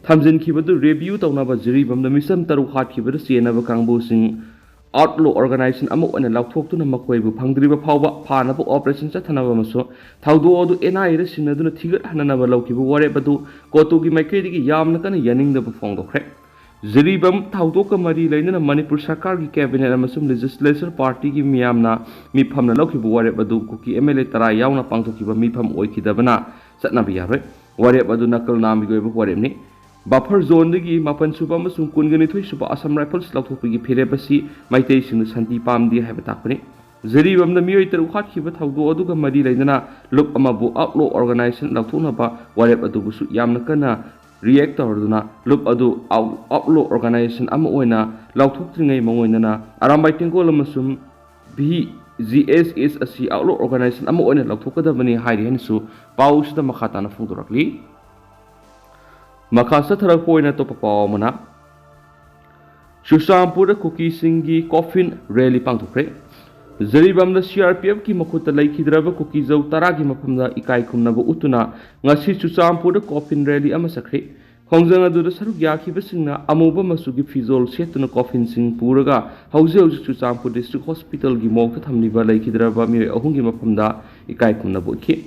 ꯊꯝꯖꯤꯟꯈꯤꯕꯗꯨ review ꯇꯧꯅꯕ ꯖꯤꯔꯤꯕꯥꯝꯗ ꯃꯤꯆꯝ ꯇꯔꯨꯛ ꯍꯥꯠꯈꯤꯕꯗ ꯆꯦꯟꯅꯕ ꯀꯥꯡꯕꯨꯁꯤꯡ outlaw organization ꯑꯃ ꯑꯣꯏꯅ ꯂꯥꯎꯊꯣꯛꯇꯨꯅ ꯃꯈꯣꯏꯕꯨ ꯐꯪꯗ꯭ꯔꯤꯕ ꯐꯥꯎꯕ ꯐꯥꯅꯕ operation ꯆꯠꯊꯅꯕ ꯑꯃꯁꯨꯡ ꯊꯧꯗꯣꯛ ꯑꯗꯨ N I Aꯗ ꯁꯤꯟꯅꯗꯨꯅ ꯊꯤꯒꯠꯍꯟꯅꯅꯕ ꯂꯧꯈꯤꯕ ꯋꯥꯔꯦꯞ ꯑꯗꯨ ꯀꯣꯇꯨꯒꯤ ꯃꯥꯏꯀꯩꯗꯒꯤ ꯌꯥꯝꯅ ꯀꯟꯅ ꯌꯥꯅꯤꯡꯗꯕ ꯐꯣꯡꯗꯣꯛꯈ꯭ꯔꯦ꯫ ꯖꯤꯔꯤꯕꯥꯝ ꯊꯧꯗꯣꯛꯀ ꯃꯔꯤ ꯂꯩꯅꯅ ꯃꯅꯤꯄꯨꯔ ꯁꯔꯀꯥꯔꯒꯤ cabinet ꯑꯃꯁꯨꯡ legislature partyꯒꯤ ꯃꯤꯌꯥꯝꯅ ꯃꯤꯐꯝꯅ ꯂꯧꯈꯤꯕ ꯋꯥꯔꯦꯞ ꯑꯗꯨ ꯀꯨꯀꯤ M L A ꯇꯔꯥ ꯌꯥꯎꯅ ꯄꯥꯡꯊꯣꯛꯈꯤꯕ ꯃꯤꯐꯝ ꯑꯣꯏꯈꯤꯗꯕꯅ ꯆꯠꯅꯕ ꯌꯥꯔꯣꯏ꯫ ꯋꯥꯔꯦꯞ ꯑꯗꯨ ꯅꯀꯜ ꯅꯥꯝꯒꯤ ꯑꯣꯏꯕ ꯋꯥꯔꯦꯞꯅꯤ꯫ Buffer zoneꯗꯒꯤ ꯃꯥꯄꯟ ꯁꯨꯕ ꯑꯃꯁꯨꯡ ꯀꯨꯟꯒ ꯅꯤꯊꯣꯏ ꯁꯨꯕ Assam Rifles ꯂꯧꯊꯣꯛꯄꯒꯤ ꯐꯤꯔꯦꯞ ꯑꯁꯤ ꯃꯩꯇꯩꯁꯤꯡꯅ ꯁꯥꯟꯇꯤ ꯄꯥꯝꯗꯦ ꯍꯥꯏꯕ ꯇꯥꯛꯄꯅꯤ꯫ ꯖꯤꯔꯤꯕꯥꯝꯗ ꯃꯤꯑꯣꯏ ꯇꯔꯨꯛ ꯍꯥꯠꯈꯤꯕ ꯊꯧꯗꯣꯛ ꯑꯗꯨꯒ ꯃꯔꯤ ꯂꯩꯅꯅ ꯂꯨꯞ ꯑꯃꯕꯨ outlaw organization ꯂꯧꯊꯣꯛꯅꯕ ꯋꯥꯔꯦꯞ ꯑꯗꯨꯕꯨꯁꯨ ꯌꯥꯝꯅ ꯀꯟꯅ react ꯇꯧꯔꯗꯨꯅ ꯂꯨꯞ ꯑꯗꯨ out-, outlaw organization ꯑꯃ ꯑꯣꯏꯅ ꯂꯥꯎꯊꯣꯛꯇ꯭ꯔꯤꯉꯩ ꯃꯉꯣꯟꯗꯅ ꯑꯔꯥꯝꯕꯥꯏ ꯇꯦꯡꯒꯣꯜ ꯑꯃꯁꯨꯡ V G S S ꯑꯁꯤ outlaw organization ꯑꯃ ꯑꯣꯏꯅ ꯂꯥꯎꯊꯣꯛꯀꯗꯕꯅꯤ ꯍꯥꯏꯔꯤ ꯍꯥꯏꯅꯁꯨ ꯄꯥꯎꯁꯤꯗ ꯃꯈꯥ ꯇꯥꯅ ꯐꯣꯡꯗꯣꯔꯛꯂꯤ꯫ ꯃꯈꯥ ꯆꯠꯊꯔꯛꯄ ꯑꯣꯏꯅ ꯑꯇꯣꯞꯄ ꯄꯥꯎ ꯑꯃꯅ, ꯆꯨꯔꯆꯥꯟꯄꯨꯔꯗ ꯀꯨꯀꯤꯁꯤꯡꯒꯤ coffin rally ꯄꯥꯡꯊꯣꯛꯈ꯭ꯔꯦ꯫ ꯖꯤꯔꯤꯕꯥꯝꯗ C R P Fꯀꯤ ꯃꯈꯨꯠꯇ ꯂꯩꯈꯤꯗ꯭ꯔꯕ ꯀꯨꯀꯤꯖꯧ ꯇꯔꯥꯒꯤ ꯃꯐꯝꯗ ꯏꯀꯥꯏ ꯈꯨꯝꯅꯕ ꯎꯠꯇꯨꯅ ꯉꯁꯤ ꯆꯨꯔꯆꯥꯟꯄꯨꯔꯗ coffin rally ꯑꯃ ꯆꯠꯈ꯭ꯔꯦ꯫ ꯈꯣꯡꯖꯪ ꯑꯗꯨꯗ ꯁꯔꯨꯛ ꯌꯥꯈꯤꯕꯁꯤꯡꯅ ꯑꯃꯨꯕ ꯃꯆꯨꯒꯤ ꯐꯤꯖꯣꯜ ꯁꯦꯠꯇꯨꯅ ꯀꯣꯐꯤꯟꯁꯤꯡ ꯄꯨꯔꯒ ꯍꯧꯖꯤꯛ ꯍꯧꯖꯤꯛ ꯆꯨꯔꯆꯥꯟꯄꯨꯔ ꯗꯤꯁꯇ꯭ꯔꯤꯛ ꯍꯣꯁꯄꯤꯇꯥꯜꯒꯤ ꯃꯣꯔꯒꯇ ꯊꯝꯂꯤꯕ ꯂꯩꯈꯤꯗ꯭ꯔꯕ ꯃꯤꯑꯣꯏ ꯑꯍꯨꯝꯒꯤ ꯃꯐꯝꯗ ꯏꯀꯥꯏ ꯈꯨꯝꯅꯕ ꯎꯠꯈꯤ꯫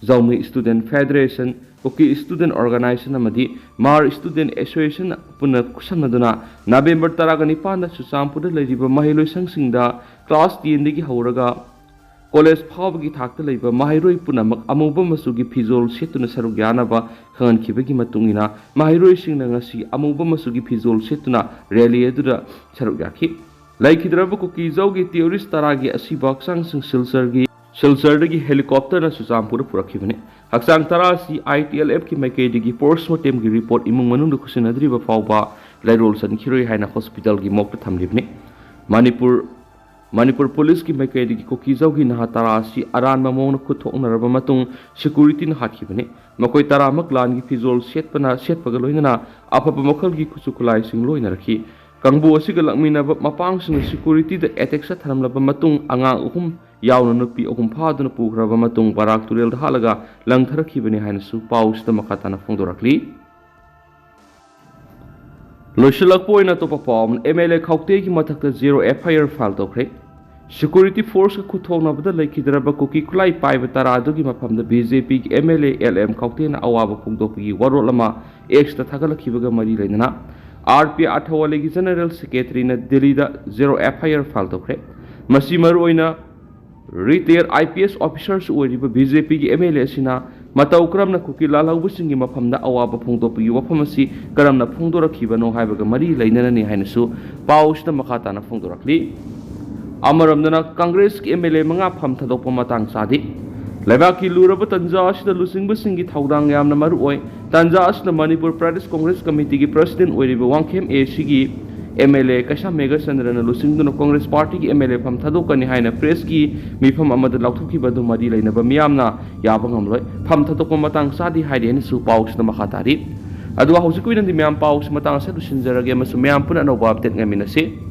ꯖꯥꯎꯃꯤ ꯁ꯭ꯇꯨꯗꯦꯟꯠ ꯐꯦꯗꯔꯦꯁꯟ, ꯀꯨꯀꯤ ꯁ꯭ꯇꯨꯗꯦꯟꯠ ꯑꯣꯔꯒꯅꯥꯏꯖꯦꯁꯟ ꯑꯃꯗꯤ ꯃꯥꯔ ꯁ꯭ꯇꯨꯗꯦꯟꯠ ꯑꯦꯁꯣꯁꯤꯌꯦꯁꯟ ꯄꯨꯟꯅ ꯈꯨꯠꯁꯝꯅꯗꯨꯅ ꯅꯕꯦꯝꯕꯔ ꯇꯔꯥꯒ ꯅꯤꯄꯥꯟꯗ ꯆꯨꯔꯆꯥꯟꯄꯨꯔꯗ ꯂꯩꯔꯤꯕ ꯃꯍꯩꯂꯣꯏꯁꯪꯁꯤꯡꯗ ꯀ꯭ꯂꯥꯁ ꯇꯦꯟꯗꯒꯤ ꯍꯧꯔꯒ ꯀꯣꯂꯦꯖ ꯐꯥꯎꯕꯒꯤ ꯊꯥꯛꯇ ꯂꯩꯕ ꯃꯍꯩꯔꯣꯏ ꯄꯨꯝꯅꯃꯛ ꯑꯃꯨꯕ ꯃꯆꯨꯒꯤ ꯐꯤꯖꯣꯜ ꯁꯦꯠꯇꯨꯅ ꯁꯔꯨꯛ ꯌꯥꯅꯕ ꯈꯪꯍꯟꯈꯤꯕꯒꯤ ꯃꯇꯨꯡ ꯏꯟꯅ ꯃꯍꯩꯔꯣꯏꯁꯤꯡꯅ ꯉꯁꯤ ꯑꯃꯨꯕ ꯃꯆꯨꯒꯤ ꯐꯤꯖꯣꯜ ꯁꯦꯠꯇꯨꯅ ꯔꯦꯂꯤ ꯑꯗꯨꯗ ꯁꯔꯨꯛ ꯌꯥꯈꯤ꯫ ꯂꯩꯈꯤꯗ꯭ꯔꯕ ꯀꯨꯀꯤꯖꯥꯎꯒꯤ ꯇꯦꯔꯣꯔꯤꯁ꯭ꯠ ꯇꯔꯥꯒꯤ ꯑꯁꯤꯕ ꯍꯛꯆꯥꯡꯁꯤꯡ ꯁꯤꯜꯆꯔꯒꯤ, ꯁꯤꯜꯆꯔꯗꯒꯤ ꯍꯦꯂꯤꯀꯣꯞꯇꯔꯅ ꯆꯨꯔꯆꯥꯟꯄꯨꯔꯗ ꯄꯨꯔꯛꯈꯤꯕꯅꯤ꯫ ꯍꯛꯆꯥꯡ ꯇꯔꯥ ꯑꯁꯤ ꯑꯥꯏ ꯇꯤ ꯑꯦꯜ ꯑꯦꯐꯀꯤ ꯃꯥꯏꯀꯩꯗꯒꯤ ꯄꯣꯁ꯭ꯠꯃꯣꯔꯇꯦꯝꯒꯤ ꯔꯤꯄꯣꯔꯠ ꯏꯃꯨꯡ ꯃꯅꯨꯡꯗ ꯈꯨꯠꯁꯤꯟꯅꯗ꯭ꯔꯤꯕ ꯐꯥꯎꯕ ꯂꯩꯔꯣꯜ ꯆꯟꯈꯤꯔꯣꯏ ꯍꯥꯏꯅ ꯍꯣꯁꯄꯤꯇꯥꯜꯒꯤ ꯃꯣꯔꯒꯇ ꯊꯝꯂꯤꯕꯅꯤ꯫ ꯃꯅꯤꯄꯨꯔ, ꯃꯅꯤꯄꯨꯔ ꯄꯨꯂꯤꯁꯀꯤ ꯃꯥꯏꯀꯩꯗꯒꯤ ꯀꯨꯀꯤꯖꯥꯎꯒꯤ ꯅꯍꯥ ꯇꯔꯥ ꯑꯁꯤ ꯑꯔꯥꯟꯕ ꯃꯑꯣꯡꯗ ꯈꯨꯠ ꯊꯣꯛꯅꯔꯕ ꯃꯇꯨꯡ ꯁꯦꯀ꯭ꯌꯨꯔꯤꯇꯤꯅ ꯍꯥꯠꯈꯤꯕꯅꯤ꯫ ꯃꯈꯣꯏ ꯇꯔꯥꯃꯛ ꯂꯥꯟꯒꯤ ꯐꯤꯖꯣꯜ ꯁꯦꯠꯄꯅ, ꯁꯦꯠꯄꯒ ꯂꯣꯏꯅꯅ ꯑꯐꯕ ꯃꯈꯜꯒꯤ ꯈꯨꯠꯁꯨ ꯈꯨꯠꯂꯥꯏꯁꯤꯡ ꯂꯣꯏꯅꯔꯛꯈꯤ꯫ ꯀꯥꯡꯕꯨ ꯑꯁꯤꯒ ꯂꯥꯛꯃꯤꯟꯅꯕ ꯃꯄꯥꯡꯁꯤꯡꯅ ꯁꯦꯀ꯭ꯌꯨꯔꯤꯇꯤꯗ ꯑꯦꯇꯦꯛ ꯆꯠꯊꯔꯝꯂꯕ ꯃꯇꯨꯡ ꯑꯉꯥꯡ ꯑꯍꯨꯝ ꯌꯥꯎꯅ ꯅꯨꯄꯤ ꯑꯍꯨꯝ ꯐꯥꯗꯨꯅ ꯄꯨꯈ꯭ꯔꯕ ꯃꯇꯨꯡ ꯕꯔꯥꯛ ꯇꯨꯔꯦꯜꯗ ꯍꯥꯠꯂꯒ ꯂꯪꯊꯔꯛꯈꯤꯕꯅꯤ ꯍꯥꯏꯅꯁꯨ ꯄꯥꯎꯁꯤꯗ ꯃꯈꯥ ꯇꯥꯅ ꯐꯣꯡꯗꯣꯔꯛꯂꯤ꯫ ꯂꯣꯏꯁꯤꯜꯂꯛꯄ ꯑꯣꯏꯅ ꯑꯇꯣꯞꯄ ꯄꯥꯎ ꯑꯃꯅ, ꯑꯦꯝ ꯑꯦꯜ ꯑꯦ ꯈꯧꯇꯦꯒꯤ ꯃꯊꯛꯇ zero F I R file ꯇꯧꯈ꯭ꯔꯦ꯫ ꯁꯦꯀ꯭ꯌꯨꯔꯤꯇꯤ ꯐꯣꯔꯁꯀ ꯈꯨꯠꯊꯣꯛꯅꯕꯗ ꯂꯩꯈꯤꯗ꯭ꯔꯕ ꯀꯨꯀꯤ ꯈꯨꯠꯂꯥꯏ ꯄꯥꯏꯕ ꯇꯔꯥ ꯑꯗꯨꯒꯤ ꯃꯐꯝꯗ ꯕꯤ ꯖꯦ ꯄꯤꯒꯤ M L A L M ꯈꯧꯇꯦꯅ ꯑꯋꯥꯕ ꯐꯣꯡꯗꯣꯛꯄꯒꯤ ꯋꯥꯔꯣꯜ ꯑꯃ ꯑꯦꯛꯁꯇ ꯊꯥꯒꯠꯂꯛꯈꯤꯕꯒ ꯃꯔꯤ ꯂꯩꯅꯅ ꯑꯥꯔ ꯄꯤ ꯑꯊꯋꯥꯂꯦꯒꯤ ꯖꯦꯅꯔꯦꯜ ꯁꯦꯀ꯭ꯔꯦꯇꯔꯤꯅ ꯗꯤꯜꯂꯤꯗ zero F I R file ꯇꯧꯈ꯭ꯔꯦ꯫ ꯃꯁꯤ ꯃꯔꯨꯑꯣꯏꯅ ꯔꯤꯇꯥꯌꯔ ꯑꯥꯏ ꯄꯤ ꯑꯦꯁ ꯑꯣꯐꯤꯁꯥꯔꯁꯨ ꯑꯣꯏꯔꯤꯕ ꯕꯤ ꯖꯦ ꯄꯤꯒꯤ ꯑꯦꯝ ꯑꯦꯜ ꯑꯦ ꯑꯁꯤꯅ ꯃꯇꯧ ꯀꯔꯝꯅ ꯀꯨꯀꯤ ꯂꯥꯜꯍꯧꯕꯁꯤꯡꯒꯤ ꯃꯐꯝꯗ ꯑꯋꯥꯕ ꯐꯣꯡꯗꯣꯛꯄꯒꯤ ꯋꯥꯐꯝ ꯑꯁꯤ ꯀꯔꯝꯅ ꯐꯣꯡꯗꯣꯔꯛꯈꯤꯕꯅꯣ ꯍꯥꯏꯕꯒ ꯃꯔꯤ ꯂꯩꯅꯅꯅꯤ ꯍꯥꯏꯅꯁꯨ ꯄꯥꯎꯁꯤꯗ ꯃꯈꯥ ꯇꯥꯅ ꯐꯣꯡꯗꯣꯔꯛꯂꯤ꯫ ꯑꯃꯔꯣꯝꯗꯅ ꯀꯪꯒ꯭ꯔꯦꯁꯀꯤ ꯑꯦꯝ ꯑꯦꯜ ꯑꯦ ꯃꯉꯥ ꯐꯝ ꯊꯥꯗꯣꯛꯄ ꯃꯇꯥꯡ ꯆꯥꯗꯦ꯫ ꯂꯩꯕꯥꯛꯀꯤ ꯂꯨꯔꯕ ꯇꯟꯖꯥ ꯑꯁꯤꯗ ꯂꯨꯆꯤꯡꯕꯁꯤꯡꯒꯤ ꯊꯧꯗꯥꯡ ꯌꯥꯝꯅ ꯃꯔꯨ ꯑꯣꯏ꯫ ꯇꯟꯖꯥ ꯑꯁꯤꯗ ꯃꯅꯤꯄꯨꯔ ꯄ꯭ꯔꯗꯦꯁ ꯀꯪꯒ꯭ꯔꯦꯁ ꯀꯃꯤꯇꯤꯒꯤ ꯄ꯭ꯔꯁꯤꯗꯦꯟ ꯑꯣꯏꯔꯤꯕ ꯋꯥꯡꯈꯦꯝ ꯑꯦ ꯁꯤꯒꯤ ꯑꯦꯝ ꯑꯦꯜ ꯑꯦ ꯀꯩꯁꯥꯝ ꯃꯦꯘꯆꯟꯗ꯭ꯔꯅ ꯂꯨꯆꯤꯡꯗꯨꯅ ꯀꯪꯒ꯭ꯔꯦꯁ ꯄꯥꯔꯇꯤꯒꯤ ꯑꯦꯝ ꯑꯦꯜ ꯑꯦ ꯐꯝ ꯊꯥꯗꯣꯛꯀꯅꯤ ꯍꯥꯏꯅ ꯄ꯭ꯔꯦꯁꯀꯤ ꯃꯤꯐꯝ ꯑꯃꯗ ꯂꯥꯎꯊꯣꯛꯈꯤꯕ ꯑꯗꯨ ꯃꯔꯤ ꯂꯩꯅꯕ ꯃꯤꯌꯥꯝꯅ ꯌꯥꯕ ꯉꯝꯂꯣꯏ꯫ ꯐꯝ ꯊꯥꯗꯣꯛꯄ ꯃꯇꯥꯡ ꯆꯥꯗꯦ ꯍꯥꯏꯔꯤ ꯍꯥꯏꯅꯁꯨ ꯄꯥꯎꯁꯤꯗ ꯃꯈꯥ ꯇꯥꯔꯤ꯫ ꯑꯗꯨꯒ ꯍꯧꯖꯤꯛꯀꯤ ꯑꯣꯏꯅꯗꯤ ꯃꯌꯥꯝ ꯄꯥꯎꯁꯤ ꯃꯇꯥꯡ ꯑꯁꯤꯗ ꯂꯣꯏꯁꯤꯟꯖꯔꯒꯦ ꯑꯃꯁꯨꯡ ꯃꯌꯥꯝ ꯄꯨꯟꯅ ꯑꯅꯧꯕ ꯑꯞꯗꯦꯠ ꯉꯥꯏꯃꯤꯟꯅꯁꯤ꯫